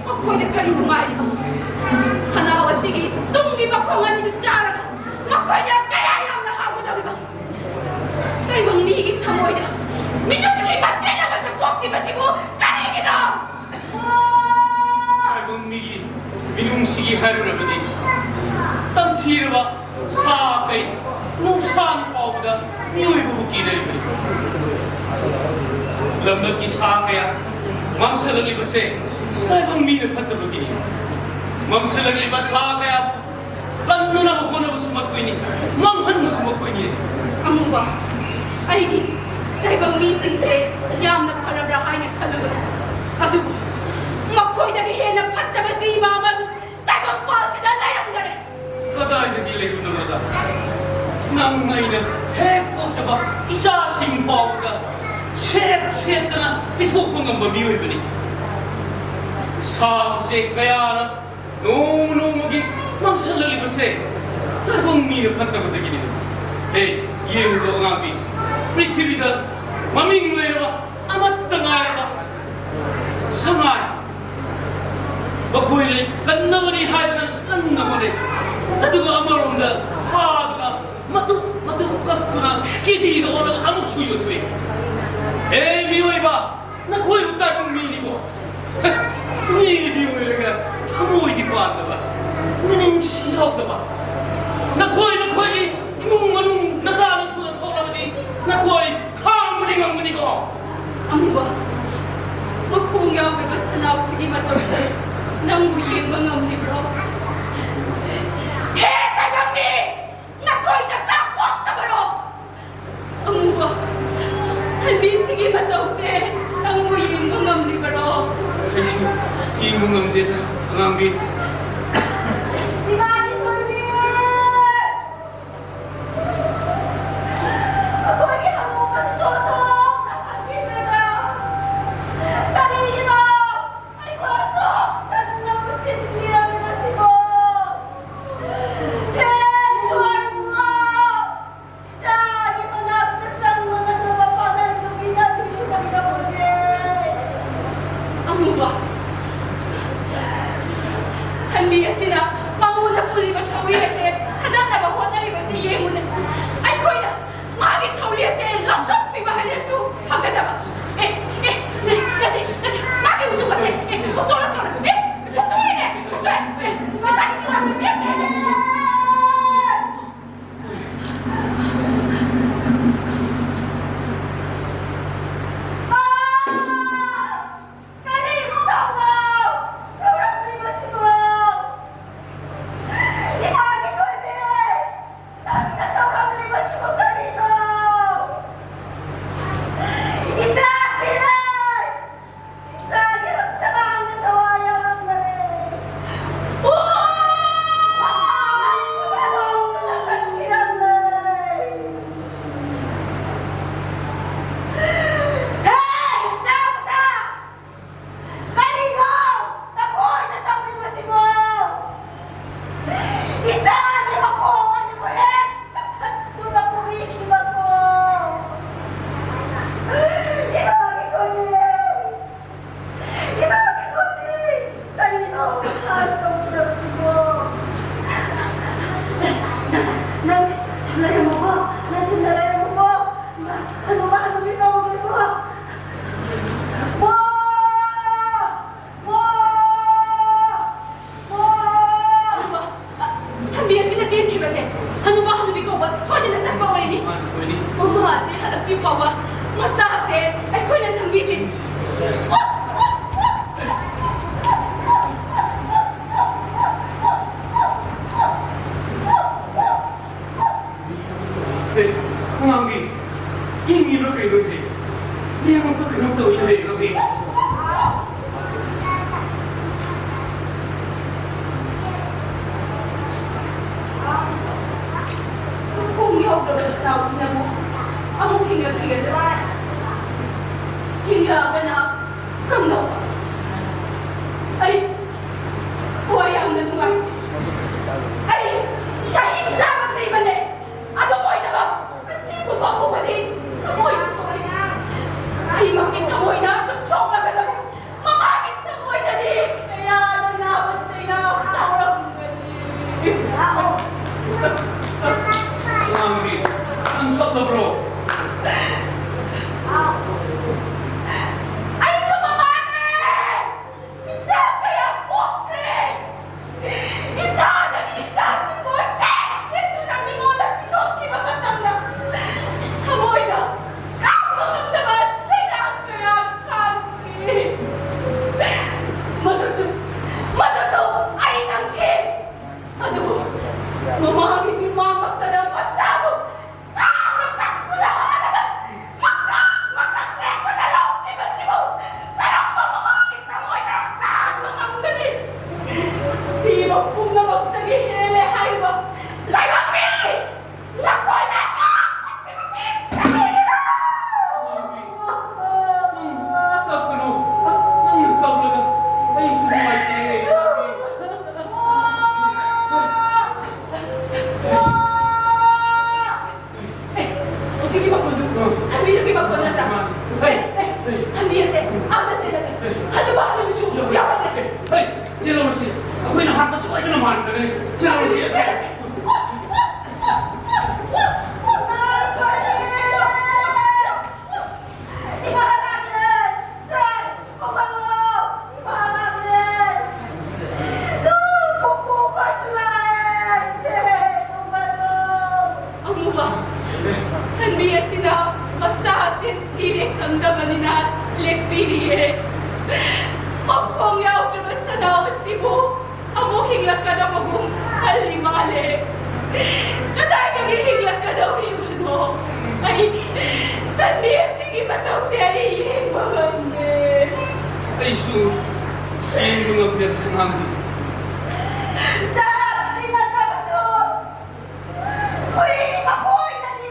ꯃꯈꯣꯏꯗ ꯀꯔꯤ ꯅꯨꯡꯉꯥꯏꯔꯤꯕ? ꯁꯅꯥ ꯑꯁꯤꯒꯤ ꯇꯨꯡꯒꯤ ꯃꯈꯣꯡ ꯑꯅꯤꯗꯨ ꯆꯥꯔꯒ ꯃꯈꯣꯏꯅ ꯀꯌꯥ ꯌꯥꯝꯅ ꯍꯥꯎꯒꯗꯧꯔꯤꯕ? ꯇꯥꯏꯕꯪ ꯃꯤꯒꯤ ꯊꯃꯣꯏꯗ ꯃꯤꯅꯨꯡꯁꯤ ꯃꯆꯦꯠ ꯑꯃꯠꯇ ꯄꯣꯛꯇ꯭ꯔꯤꯕꯁꯤꯕꯨ ꯀꯔꯤꯒꯤꯅꯣ? ꯇꯥꯏꯕꯪ ꯃꯤꯒꯤ ꯃꯤꯅꯨꯡꯁꯤꯒꯤ ꯍꯥꯏꯔꯨꯔꯕꯗꯤ, ꯇꯝꯊꯤꯔꯕ ꯁꯥ ꯀꯩ, ꯅꯨꯡꯁꯥꯅ ꯐꯥꯎꯕꯗ ꯃꯤꯑꯣꯏꯕꯕꯨ ꯀꯤꯅꯔꯤꯕꯅꯤ꯫ ꯂꯝꯂꯛꯀꯤ ꯁꯥ ꯀꯌꯥ ꯃꯥꯡꯁꯤꯜꯂꯛꯂꯤꯕꯁꯦ ꯇꯥꯏꯕꯪ ꯃꯤꯅ ꯐꯠꯇꯕꯒꯤꯅꯤ꯫ ꯃꯥꯡꯁꯤꯜꯂꯛꯂꯤꯕ ꯁꯥ ꯀꯌꯥꯕꯨ ꯀꯟꯅꯅꯕ ꯍꯣꯠꯅꯕꯁꯨ ꯃꯈꯣꯏꯅꯤ, ꯃꯥꯡꯍꯟꯕꯁꯨ ꯃꯈꯣꯏꯅꯤ꯫ ꯑꯃꯨꯕ, ꯑꯩꯗꯤ ꯇꯥꯏꯕꯪ ꯃꯤꯁꯤꯡꯁꯦ ꯌꯥꯝꯅ ꯐꯔꯕ꯭ꯔꯥ ꯍꯥꯏꯅ ꯈꯜꯂꯨꯕꯅꯤ, ꯑꯗꯨꯕꯨ ꯃꯈꯣꯏꯗꯒꯤ ꯍꯦꯟꯅ ꯐꯠꯇꯕ ꯖꯤꯕ ꯑꯃ ꯇꯥꯏꯕꯪꯄꯥꯜꯁꯤꯗ ꯂꯩꯔꯝꯗꯔꯦ꯫ ꯀꯗꯥꯏꯗꯒꯤ ꯂꯩꯔꯨꯗꯕꯗ? ꯅꯪ ꯑꯩꯅ ꯍꯦꯛ ꯄꯣꯛꯆꯕ ꯏꯆꯥꯁꯤꯡ ꯐꯥꯎꯕꯗ ꯁꯦꯠ ꯁꯦꯠꯇꯅ ꯄꯤꯊꯣꯛꯄ ꯉꯝꯕ ꯃꯤꯑꯣꯏꯕꯅꯤ꯫ ꯁꯥ ꯎꯆꯦꯛ ꯀꯌꯥꯅ ꯅꯣꯡꯃ ꯅꯣꯡꯃꯒꯤ ꯃꯥꯡꯁꯤꯜꯂꯛꯂꯤꯕꯁꯦ ꯇꯥꯏꯕꯪ ꯃꯤꯅ ꯐꯠꯇꯕꯗꯒꯤꯅꯤ꯫ ꯍꯦ, ꯌꯦꯡꯉꯨꯀꯣ ꯑꯉꯥꯡꯕꯤ, ꯄ꯭ꯔꯤꯊꯤꯕꯤꯗ ꯃꯃꯤꯡ ꯂꯩꯔꯕ ꯑꯃꯠꯇ ꯉꯥꯏꯔꯕ ꯁꯉꯥꯏ, ꯃꯈꯣꯏꯅ ꯀꯟꯅꯕꯅꯤ ꯍꯥꯏꯗꯨꯅ ꯀꯟꯅ ꯍꯣꯠꯅꯩ, ꯑꯗꯨꯒ ꯑꯃꯔꯣꯝꯗ ꯐꯥꯗꯨꯅ ꯃꯇꯨꯞ ꯃꯇꯨꯞ ꯀꯛꯇꯨꯅ ꯀꯦꯖꯤꯗ ꯑꯣꯜꯂꯒ ꯑꯃꯨꯛꯁꯨ ꯌꯣꯟꯊꯣꯛꯏ꯫ ꯍꯦ ꯃꯤꯑꯣꯏꯕ, ꯅꯈꯣꯏꯕꯨ ꯇꯥꯏꯕꯪ ꯃꯤꯅꯤꯀꯣ꯫ ꯃꯤꯒꯤꯗꯤ ꯑꯣꯏꯔꯒ ꯊꯃꯣꯏꯗꯤ ꯄꯥꯟꯗꯕ, ꯃꯤꯅꯨꯡꯁꯤ ꯌꯥꯎꯗꯕ꯫ ꯅꯈꯣꯏ ꯅꯈꯣꯏꯒꯤ ꯏꯃꯨꯡ ꯃꯅꯨꯡ ꯅꯆꯥ ꯅꯁꯨꯗ ꯊꯣꯛꯂꯕꯗꯤ ꯅꯈꯣꯏ ꯈꯥꯡꯕꯗꯤ ꯉꯝꯒꯅꯤꯀꯣ꯫ ꯑꯃꯨꯕ, ꯃꯈꯣꯡ ꯌꯥꯎꯗ꯭ꯔꯕ ꯁꯅꯥ ꯁꯤꯒꯤ ꯃꯇꯧꯁꯦ ꯅꯪꯕꯨ ꯌꯦꯡꯕ ꯉꯝꯂꯤꯕ꯭ꯔꯣ? ꯍꯦ ꯇꯥꯏꯕꯪ ꯃꯤ! ꯅꯈꯣꯏ ꯅꯆꯥ ꯄꯣꯛꯇꯕꯔꯣ? ꯑꯃꯨꯕ, ꯁꯟꯕꯤꯁꯤꯒꯤ ꯃꯇꯧꯁꯦ ꯅꯪꯕꯨ ꯌꯦꯡꯕ ꯉꯝꯂꯤꯕꯔꯣ? ꯑꯩꯁꯨ ꯌꯦꯡꯕ ꯉꯝꯗꯦꯗ, ꯑꯉꯥꯡꯕꯤ꯫ ꯏꯃꯥꯒꯤ ꯊꯣꯏꯕꯤ! ꯑꯩꯈꯣꯏꯒꯤ ꯍꯅꯨꯕꯁꯤꯁꯨ ꯑꯣꯟꯊꯣꯛꯅ ꯈꯟꯈꯤꯗ꯭ꯔꯦꯗ꯫ ꯀꯔꯤꯒꯤꯅꯣ? ꯑꯩꯈꯣꯏꯁꯨ ꯀꯟꯅ ꯄꯨꯟꯁꯤꯟꯕꯤꯔꯝꯃꯤꯕꯁꯤꯕꯨ꯫ ꯍꯦ ꯏꯁꯣꯔꯕꯨ! ꯏꯆꯥꯒꯤ ꯃꯅꯥꯛꯇ ꯆꯪꯕ ꯉꯝꯗꯕ ꯄꯥꯡꯒꯜꯗꯨ ꯄꯤꯅꯕꯤꯌꯨ ꯀꯩꯗꯧꯔꯒꯦ? ꯑꯃꯨꯕ, ꯁꯟꯕꯤ ꯑꯁꯤꯅ ꯃꯉꯣꯟꯗ ꯐꯨꯜꯂꯤꯕ ꯊꯧꯔꯤ ꯑꯁꯦ ꯊꯥꯗꯅꯕ ꯍꯣꯠꯅꯔꯤꯕꯁꯤ ꯌꯦꯡꯉꯨꯅꯦ꯫ ꯑꯩꯈꯣꯏꯅ ꯃꯥꯒꯤ ꯊꯧꯔꯤ ꯑꯁꯦ ꯂꯧꯊꯣꯛꯄꯤꯕ ꯍꯩꯔꯁꯨ ꯐꯒꯗꯕ꯫ ꯑꯦ, ꯑꯦ, ꯅꯠꯇꯦ, ꯅꯠꯇꯦ, ꯃꯥꯒꯤ ꯎꯆꯨꯛ ꯑꯁꯦ, ꯑꯦ, ꯍꯨꯠꯇꯣꯛꯑꯣ, ꯍꯨꯠꯇꯣꯛꯑꯣ꯫ ꯑꯦ, ꯍꯨꯠꯇꯣꯛꯑꯣꯅꯦ, ꯍꯨꯠꯇꯣꯛꯑꯣ꯫ ꯑꯦ, ꯃꯁꯥꯒꯤ ꯀꯅꯥꯅ ꯆꯦꯟꯈ꯭ꯔꯦꯅꯦ? ꯑꯥ! ꯀꯔꯤꯅꯣ ꯇꯧꯕ? ꯇꯧꯔꯝꯂꯤꯕꯁꯤꯕꯨ? ꯏꯃꯥꯒꯤ ꯊꯣꯏꯕꯤ! ꯅꯪꯅ ꯇꯧꯔꯝꯂꯤꯕꯁꯤꯕꯨ ꯀꯔꯤꯅꯣ? ꯏꯆꯥ! ꯅꯥꯎꯁꯤꯅꯕꯨ ꯑꯃꯨꯛ ꯍꯤꯡꯂꯛꯈꯤꯒꯗ꯭ꯔꯥ? ꯍꯤꯡꯂꯛꯑꯒꯅ ꯀꯝꯗꯧꯕ? ꯑꯩ ꯊꯋꯥꯏ ꯌꯥꯝꯅ ꯅꯨꯡꯉꯥꯏꯇꯦ꯫ ꯑꯩ ꯆꯍꯤ ꯆꯥꯕ ꯊꯤꯕꯅꯦ꯫ ꯑꯗꯨꯝ ꯑꯣꯏꯅꯕ ꯑꯁꯤꯒꯨꯝꯕ ꯎꯕꯗꯤ ꯊꯃꯣꯏꯁꯨ ꯁꯣꯛꯏ꯫ ꯑꯩꯃꯛꯀꯤ ꯊꯃꯣꯏꯅ ꯑꯁꯨꯛ ꯁꯣꯛꯂꯒꯗꯕ ꯃꯃꯥꯒꯤ ꯊꯃꯣꯏꯗꯗꯤ ꯀꯌꯥꯗ ꯅꯥꯕ ꯆꯩꯅꯥ ꯐꯥꯎꯔꯝꯒꯅꯤ꯫ ꯑꯉꯥꯡꯕꯤ, ꯅꯪ ꯀꯞꯂꯕ꯭ꯔꯣ? ꯑꯩꯁꯨ ꯃꯃꯥꯅꯦ꯫ ꯏꯆꯥ ꯀꯌꯥ ꯄꯣꯛꯈ꯭ꯔꯦ꯫ ꯏꯝꯐꯥꯜꯗꯒꯤ ꯏꯆꯥꯁꯤꯡꯕꯨ ꯆꯦꯟ ꯆꯦꯟꯗꯨꯅ ꯃꯤꯉꯣꯟꯗ ꯄꯤꯊꯣꯛꯈꯤꯕ ꯃꯇꯝꯗ ꯊꯃꯣꯏꯅ ꯈꯥꯡꯕ ꯉꯝꯗꯕ ꯆꯩꯅꯥ ꯀꯌꯥ ꯈꯥꯡꯈꯤ꯫ ꯃꯗꯨꯁꯨ, ꯃꯗꯨꯁꯨ ꯑꯩ ꯉꯝꯈꯤ꯫ ꯑꯗꯨꯕꯨ ꯃꯃꯥꯒꯤ ꯃꯤꯠꯃꯥꯡꯃꯛꯇꯗ ꯃꯆꯥꯕꯨ ꯊꯥꯡꯅ ꯀꯛꯇꯨꯅ ꯍꯥꯠꯂꯒ ꯃꯀꯛ ꯃꯀꯛ ꯁꯦꯠꯇꯨꯅ ꯂꯧꯈꯤꯕꯁꯤꯕꯨ ꯀꯔꯝꯕ ꯃꯃꯥꯒꯤ ꯊꯃꯣꯏꯅ ꯇꯥꯡꯕ ꯉꯝꯒꯅꯤ? ꯁꯤꯕ ꯄꯨꯝꯅꯃꯛꯇꯒꯤ ꯍꯦꯜꯂꯦ ꯍꯥꯏꯔꯤꯕ ꯇꯥꯏꯕꯪ ꯃꯤ ꯅꯈꯣꯏꯅ ꯁꯤ ꯄ꯭ꯔꯤꯊꯤꯕꯤꯁꯤ ꯀꯔꯤꯒꯤꯅꯣ? ꯀꯞꯀꯅꯨ꯫ ꯅꯪꯅ ꯀꯞꯂꯒ ꯑꯩꯁꯨ ꯅꯨꯡꯉꯥꯏꯇꯦ꯫ ꯑꯦ, ꯍꯧꯖꯤꯛꯀꯤ ꯃꯈꯣꯟꯗꯨ ꯁꯟꯕꯤꯗꯨꯒꯤ ꯃꯈꯣꯟ ꯅꯠꯇ꯭ꯔꯥ? ꯃꯥꯅꯤ꯫ ꯑꯦ, ꯑꯦ, ꯁꯟꯕꯤ ꯑꯁꯦ ꯑꯥꯗ ꯆꯦꯜꯂꯒꯦ꯫ ꯍꯅꯨꯕ ꯍꯅꯨꯕꯤꯁꯨ ꯌꯥꯎꯔꯒꯦ꯫ ꯍꯦ, ꯆꯦꯜꯂꯨꯔꯁꯤ꯫ ꯑꯩꯈꯣꯏꯅ ꯍꯥꯠꯄ ꯁꯣꯏꯗꯅ ꯃꯥꯟꯈ꯭ꯔꯒꯅꯤ꯫ ꯆꯦꯜꯂꯨꯔꯁꯤ꯫ ꯆꯦꯜꯂꯨꯔꯁꯤ꯫ ꯏꯃꯥ ꯂꯥꯛꯂꯦ! ꯁꯦ, ꯍꯧꯒꯠꯂꯣ! ꯏꯃꯥ ꯂꯥꯛꯂꯦ! ꯇꯨ, ꯄꯨꯄꯨ ꯈꯣꯏꯁꯨ ꯂꯥꯛꯑꯦ! ꯁꯦ, ꯍꯧꯒꯠꯂꯣ! ꯑꯃꯨꯕ, ꯁꯟꯕꯤ ꯑꯁꯤꯅ ꯃꯆꯥ ꯑꯁꯤ ꯁꯤꯔꯦ ꯈꯪꯗꯕꯅꯤꯅ ꯂꯦꯛꯄꯤꯔꯤꯌꯦ꯫ ꯃꯈꯣꯡ ꯌꯥꯎꯗ꯭ꯔꯕ ꯁꯅꯥ ꯑꯁꯤꯕꯨ ꯑꯃꯨꯛ ꯍꯤꯡꯂꯛꯀꯗꯕꯒꯨꯝ ꯈꯜꯂꯤ ꯃꯥꯜꯂꯦ꯫ ꯀꯗꯥꯏꯗꯒꯤ ꯍꯤꯡꯂꯛꯀꯗꯧꯔꯤꯕꯅꯣ? ꯑꯩ ꯁꯟꯕꯤ ꯑꯁꯤꯒꯤ ꯃꯇꯧꯁꯦ ꯑꯩ ꯌꯦꯡꯕ ꯉꯝꯗꯦ꯫ ꯑꯩꯁꯨ ꯌꯦꯡꯕ ꯉꯝꯗꯦ, ꯑꯉꯥꯡꯕꯤ꯫ ꯆꯥꯛ ꯁꯤꯟꯅꯗ꯭ꯔꯕꯁꯨ ꯍꯨꯏ ꯃꯈꯣꯏꯅꯗꯤ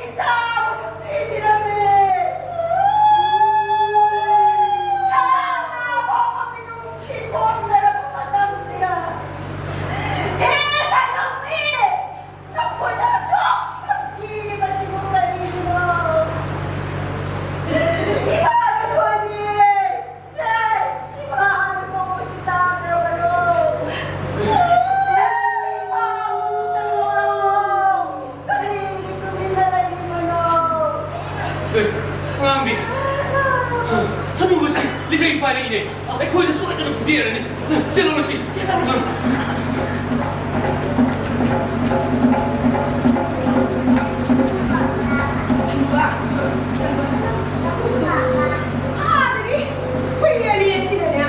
ꯀꯦꯔꯅꯤ꯫ ꯆꯦꯜꯂꯨꯔꯁꯤ꯫ ꯆꯦꯜꯂꯨꯔꯁꯤ꯫ ꯑꯥꯗꯒꯤ ꯍꯨꯏ ꯑꯅꯤ ꯑꯁꯤꯅꯅꯦ,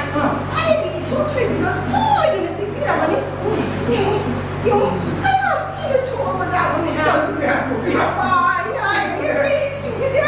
ꯑꯩꯒꯤ ꯏꯁꯨ ꯊꯣꯏꯕꯤꯗꯣ ꯁꯣꯏꯗꯅ ꯆꯤꯛꯄꯤꯔꯝꯃꯅꯤ꯫ ꯌꯦꯡꯉꯨ, ꯌꯦꯡꯉꯨ꯫ ꯑꯌꯥ, ꯊꯤꯅ ꯁꯣꯛꯑꯕꯖꯥꯠꯅꯤꯅꯦ꯫ ꯆꯠꯂꯨꯅꯦ, ꯍꯥꯏꯕꯕꯨ꯫ ꯑꯥ, ꯑꯩ ꯍꯥꯏꯔꯤꯅꯦ, ꯍꯨꯏꯁꯤꯡꯁꯤꯗꯤ꯫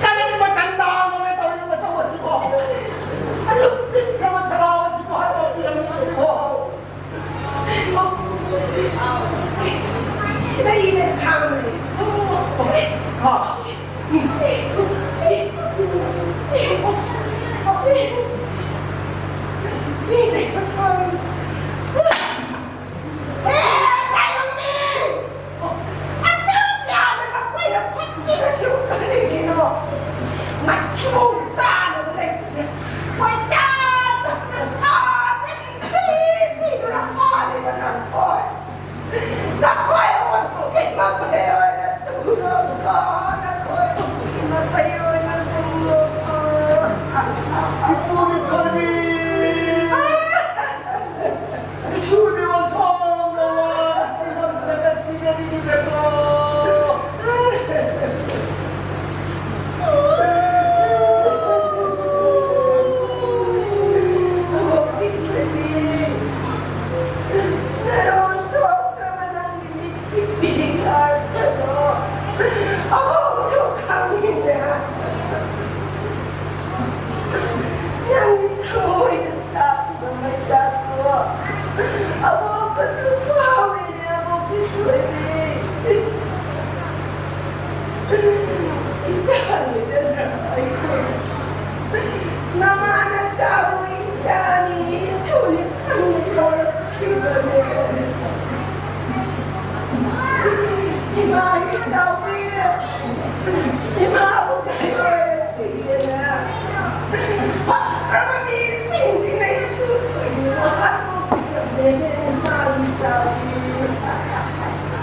ꯀꯔꯝꯕ ꯆꯟꯗꯥꯅꯣꯅꯦ ꯇꯧꯔꯤꯕ ꯃꯇꯧ ꯑꯁꯤꯕꯣ? ꯑꯁꯨꯛ ꯄꯤꯛꯈ꯭ꯔꯕ ꯁꯅꯥ ꯑꯁꯤꯕꯨ ꯍꯥꯠꯇꯣꯛꯄꯤꯔꯝꯂꯤꯕꯁꯤꯕꯣ? ꯁꯤꯗ ꯏꯅ ꯊꯥꯡꯕꯅꯦ꯫ ꯍꯥ? ꯃꯤ ꯂꯩꯕ ꯊꯥꯡ꯫ ꯑꯦ, ꯇꯥꯏꯕꯪ ꯃꯤ! ꯑꯁꯨꯛ ꯌꯥꯝꯅ ꯅꯈꯣꯏꯅ ꯐꯠꯇ꯭ꯔꯤꯕꯁꯤꯕꯨ ꯀꯔꯤꯒꯤꯅꯣ? ꯃꯊꯤꯕꯣꯡ ꯆꯥꯅꯕ ꯂꯩꯇꯦ꯫ ꯀꯣꯏꯆꯠ ꯆꯠꯇꯨꯅ ꯁꯥ ꯁꯟ ꯊꯤ ꯊꯤꯗꯨꯅ ꯃꯥꯜꯂꯤꯕ ꯅꯈꯣꯏ꯫ ꯅꯈꯣꯏ ꯑꯣꯟꯊꯣꯛꯈꯤ ꯃꯄꯩ ꯑꯣꯏꯅ ꯇꯨꯡꯗꯣꯛꯈꯣ꯫ ꯅꯈꯣꯏ ꯑꯣꯟꯊꯣꯛꯈꯤ ꯃꯄꯩ ꯑꯣꯏꯅ ꯇꯨꯡꯗꯣꯛꯈꯣ꯫ ꯏꯄꯨꯒꯤ ꯊꯣꯏꯕꯤ! ꯏꯁꯨꯗꯤ ꯑꯣꯟꯊꯣꯛꯅ ꯋꯥꯅ ꯁꯤꯔꯝꯗꯅ ꯁꯤꯔꯔꯤꯕꯗꯀꯣ꯫ ꯅꯔꯣꯟ ꯊꯣꯛꯇ꯭ꯔꯕ ꯅꯪꯒꯤ ꯃꯤꯠꯀꯤ ꯄꯤꯉꯥꯛꯇꯗꯣ ꯑꯃꯨꯛꯁꯨ ꯈꯪꯉꯤꯅꯦ꯫ ꯅꯪꯒꯤ ꯊꯃꯣꯏꯗ ꯁꯥꯠꯂꯤꯕ ꯃꯩꯁꯥꯗꯣ ꯑꯃꯨꯛꯀꯁꯨ ꯐꯥꯎꯏꯅꯦ, ꯑꯃꯨꯛꯀꯤ ꯊꯣꯏꯕꯤ꯫ ꯏꯆꯥꯅꯤꯗꯅ ꯑꯩꯈꯣꯏ ꯅꯃꯥ ꯅꯆꯥꯕꯨ ꯏꯆꯥꯅꯤ,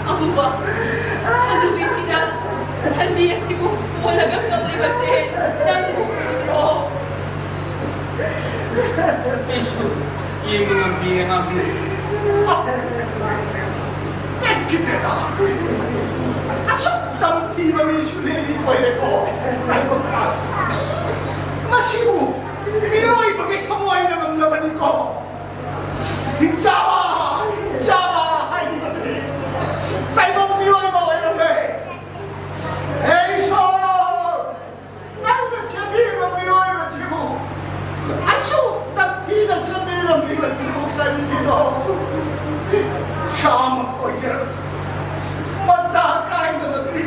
ꯑꯃꯨꯕ, ꯍꯅꯨꯕꯤꯁꯤꯅ ꯁꯟꯕꯤ ꯑꯁꯤꯕꯨ ꯀꯣꯜꯂꯒ ꯀꯞꯂꯤꯕꯁꯦ ꯅꯪ ꯎꯗ꯭ꯔꯣ? ꯑꯩꯁꯨ ꯌꯦꯡꯕ ꯉꯝꯗꯦ, ꯑꯉꯥꯡꯕꯤ꯫ ꯄꯦꯟꯈꯤꯗ꯭ꯔꯦꯗ꯫ ꯑꯁꯨꯛ ꯇꯝꯊꯤꯕ ꯃꯤꯁꯨ ꯂꯩꯔꯤ ꯑꯣꯏꯔꯦꯀꯣ꯫ ꯃꯁꯤꯕꯨ ꯃꯤꯑꯣꯏꯕꯒꯤ ꯊꯃꯣꯏꯅ ꯉꯝꯂꯕꯅꯤꯀꯣ꯫ ꯍꯤꯡꯆꯥꯕ, ꯍꯤꯡꯆꯥꯕ ꯍꯥꯏꯔꯤꯕꯗꯨꯗꯤ ꯇꯥꯏꯕꯪ ꯃꯤꯑꯣꯏꯕ ꯑꯣꯏꯔꯝꯂꯦ꯫ ꯍꯦ ꯏꯁꯣꯔ, ꯅꯪꯅ ꯁꯦꯝꯕꯤꯕ ꯃꯤꯑꯣꯏꯕꯁꯤꯕꯨ ꯑꯁꯨꯛ ꯇꯝꯊꯤꯅ ꯁꯦꯝꯕꯤꯔꯝꯂꯤꯕꯁꯤꯕꯨ ꯀꯔꯤꯒꯤꯅꯣ? ꯁꯥꯃꯛ ꯑꯣꯏꯖꯔꯒ ꯃꯆꯥ ꯀꯥꯏꯅꯕꯒꯤ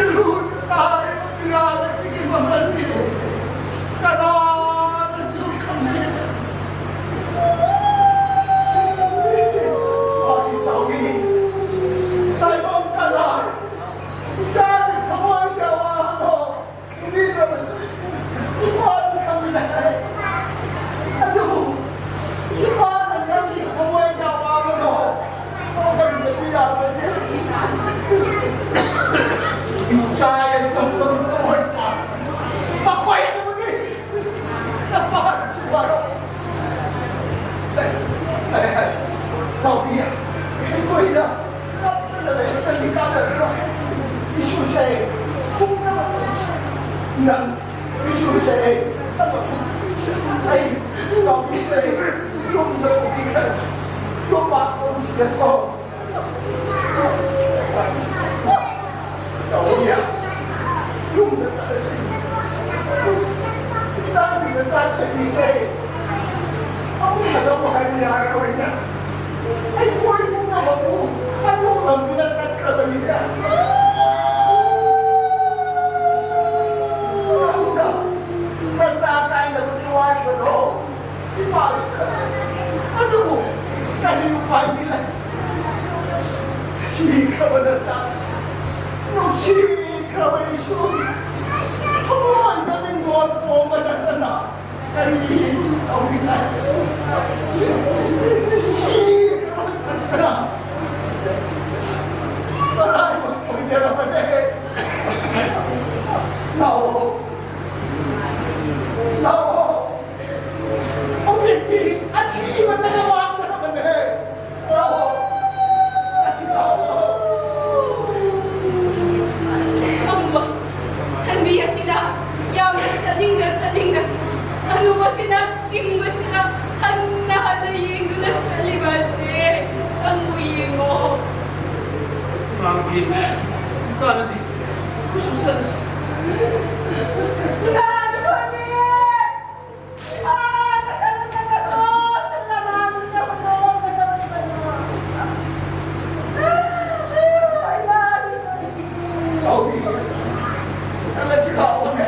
ꯏꯂꯨꯗ ꯇꯥꯔꯤꯕ ꯄꯤꯔꯥꯡ ꯑꯁꯤꯒꯤ ꯃꯃꯜꯗꯤ ꯀꯅꯥꯅꯁꯨ ꯈꯪꯕꯤꯗꯦ꯫ ꯃꯥꯒꯤ ꯆꯥꯎꯕꯤ, ꯇꯥꯏꯕꯪ ꯀꯅꯥ ꯏꯆꯥꯒꯤ ꯊꯃꯣꯏꯒꯤ ꯑꯋꯥꯕꯗꯣ ꯈꯪꯕꯤꯗ꯭ꯔꯕꯁꯨ ꯏꯄꯥꯅ ꯈꯪꯃꯤꯟꯅꯩ꯫ ꯑꯗꯨꯕꯨ ꯏꯄꯥꯅ ꯅꯪꯒꯤ ꯊꯃꯣꯏꯒꯤ ꯑꯋꯥꯕꯗꯣ ꯀꯣꯛꯍꯟꯕꯗꯤ ꯌꯥꯕꯅꯤ꯫ ꯏꯆꯥ ꯌꯦꯟ ꯊꯝꯕꯒꯤ ꯊꯃꯣꯏ ꯄꯥꯟꯕ ꯃꯈꯣꯏ ꯑꯗꯨꯕꯨꯗꯤ ꯅꯄꯥꯅꯁꯨ ꯋꯥꯔꯣꯏ꯫ ꯂꯩ, ꯂꯩ, ꯂꯩ꯫ ꯆꯥꯎꯕꯤ, ꯑꯩꯈꯣꯏꯅ ꯀꯞꯇꯅ ꯂꯩꯕꯗꯒꯤ ꯀꯥꯟꯅꯔꯔꯣꯏ꯫ ꯏꯁꯨꯁꯦ ꯄꯨꯝꯅꯃꯛ ꯅꯪ ꯏꯁꯨꯁꯦ ꯑꯩ ꯆꯥꯎꯕꯤꯁꯦ ꯌꯨꯝꯗ ꯄꯨꯕꯤꯈ꯭ꯔꯒ ꯌꯣꯝꯄꯥꯛ ꯄꯨꯕꯤꯈ꯭ꯔꯒ ꯆꯥꯎꯕꯤ, ꯌꯨꯝꯗ ꯆꯠꯂꯁꯤ꯫ ꯏꯅꯥꯎꯒꯤ ꯃꯆꯥ ꯊꯣꯏꯕꯤꯁꯦ ꯑꯃꯨꯛ ꯍꯜꯂꯛꯎ ꯍꯥꯏꯕ ꯌꯥꯔꯔꯣꯏꯅ ꯑꯩꯈꯣꯏ ꯄꯨꯝꯅꯃꯛꯄꯨ ꯍꯥꯠꯇꯣꯛꯂꯝꯗꯨꯅ ꯆꯠꯈ꯭ꯔꯕꯅꯤꯅ꯫ ꯅꯪꯅ ꯅꯆꯥ ꯀꯥꯏꯅꯕꯒꯤ ꯋꯥꯔꯤꯕꯗꯣ ꯏꯄꯥꯁꯨ ꯈꯪꯏ꯫ ꯑꯗꯨꯕꯨ ꯀꯔꯤ ꯎꯄꯥꯏꯗꯤ ꯂꯩ? ꯁꯤꯈ꯭ꯔꯕ ꯅꯆꯥ, ꯅꯨꯡꯁꯤꯈ꯭ꯔꯕ ꯏꯁꯨꯒꯤ ꯊꯃꯣꯏꯗ ꯅꯤꯡꯗꯣꯜ ꯄꯣꯝꯕ ꯅꯠꯇꯅ ꯀꯔꯤꯁꯨ ꯇꯧꯅꯤꯡꯉꯥꯏ ꯂꯩꯇꯦ꯫ ꯀꯥꯟꯅꯗꯦ꯫ ꯑꯩꯈꯣꯏꯁꯨ ꯆꯠꯂꯁꯤ꯫ ꯆꯥꯎꯕꯤ, ꯆꯠꯂꯁꯤ ꯂꯥꯛꯑꯣꯅꯦ꯫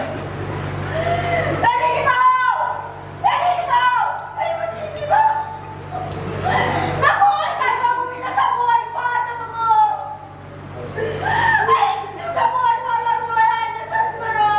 ꯀꯔꯤꯒꯤꯅꯣ? ꯀꯔꯤꯒꯤꯅꯣ? ꯑꯩꯕꯨ ꯊꯤꯕꯤꯕ? ꯊꯃꯣꯏ ꯀꯥꯏꯕ ꯃꯤꯅ ꯊꯃꯣꯏ ꯄꯥꯟꯗꯕꯉꯣ꯫ ꯑꯩꯁꯨ ꯊꯃꯣꯏ ꯄꯥꯜꯂꯝꯂꯣꯏ ꯍꯥꯏꯅ ꯈꯟꯕꯔꯣ?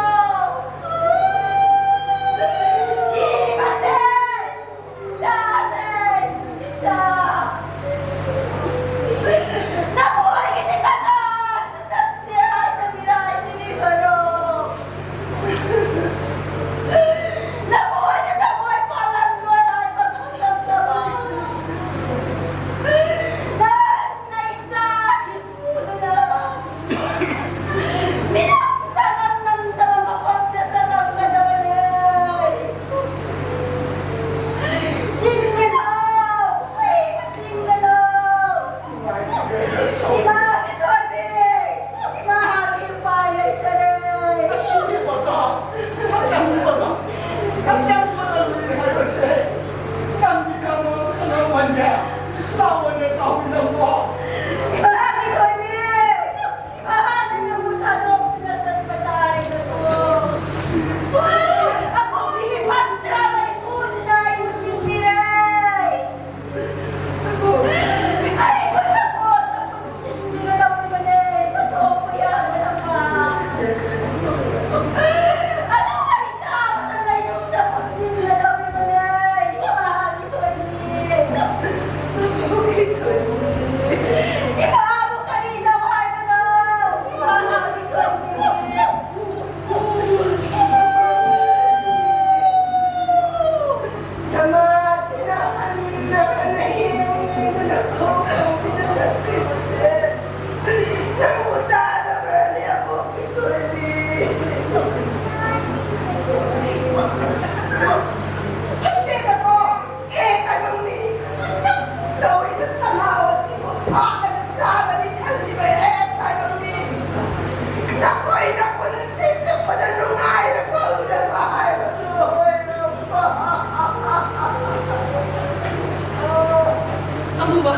ꯎꯕ,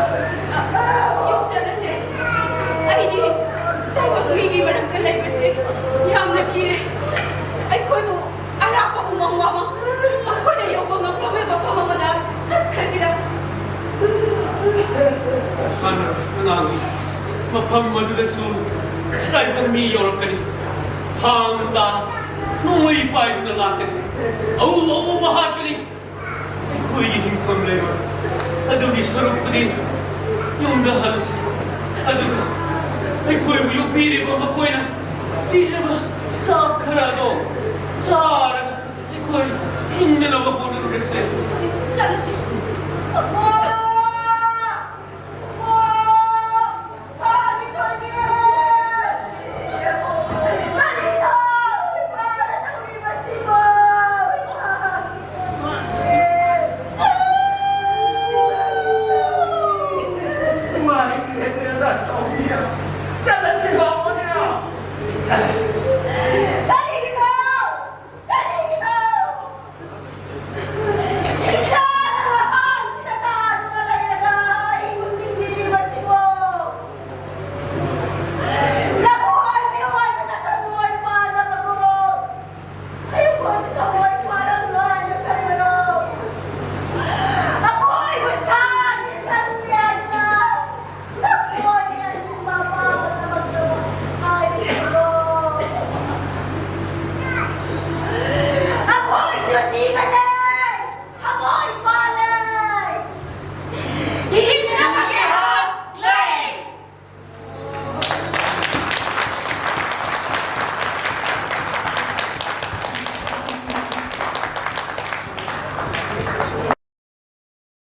ꯑ, ꯌꯨꯝ ꯆꯠꯂꯁꯦ꯫ ꯑꯩꯗꯤ ꯇꯥꯏꯕꯪ ꯃꯤꯒꯤ ꯃꯔꯛꯇ ꯂꯩꯕꯁꯦ ꯌꯥꯝꯅ ꯀꯤꯔꯦ꯫ ꯑꯩꯈꯣꯏꯕꯨ ꯑꯔꯥꯞꯄ ꯎꯃꯪ ꯋꯥꯃꯪ, ꯃꯈꯣꯏꯅ ꯌꯧꯕ ꯉꯝꯂꯣꯏ ꯃꯐꯝ ꯑꯃꯗ ꯆꯠꯈ꯭ꯔꯁꯤꯔ? ꯀꯥꯟꯅꯔꯣꯏ, ꯑꯉꯥꯡꯅꯤ꯫ ꯃꯐꯝ ꯑꯗꯨꯗꯁꯨ ꯇꯥꯏꯕꯪ ꯃꯤ ꯌꯧꯔꯛꯀꯅꯤ꯫ ꯊꯥꯡ ꯇꯥ, ꯅꯣꯡꯃꯩ ꯄꯥꯏꯗꯨꯅ ꯂꯥꯛꯀꯅꯤ꯫ ꯑꯎ ꯑꯎꯕ ꯍꯥꯠꯀꯅꯤ꯫ ꯑꯩꯈꯣꯏꯒꯤ ꯍꯤꯡꯐꯝ ꯂꯩꯔꯣꯏ꯫ ꯑꯗꯨꯒꯤ ꯁꯔꯨꯛꯄꯨꯗꯤ ꯌꯨꯝꯗ ꯍꯜꯂꯁꯤ꯫ ꯑꯗꯨꯒ ꯑꯩꯈꯣꯏꯕꯨ ꯌꯣꯛꯄꯤꯔꯤꯕ ꯃꯈꯣꯏꯅ ꯄꯤꯖꯕ ꯆꯥꯛ ꯈꯔ ꯑꯗꯣ ꯆꯥꯔꯒ ꯑꯩꯈꯣꯏ ꯍꯤꯡꯅꯅꯕ ꯍꯣꯠꯅꯔꯨꯔꯁꯦ꯫ ꯆꯠꯂꯁꯤ꯫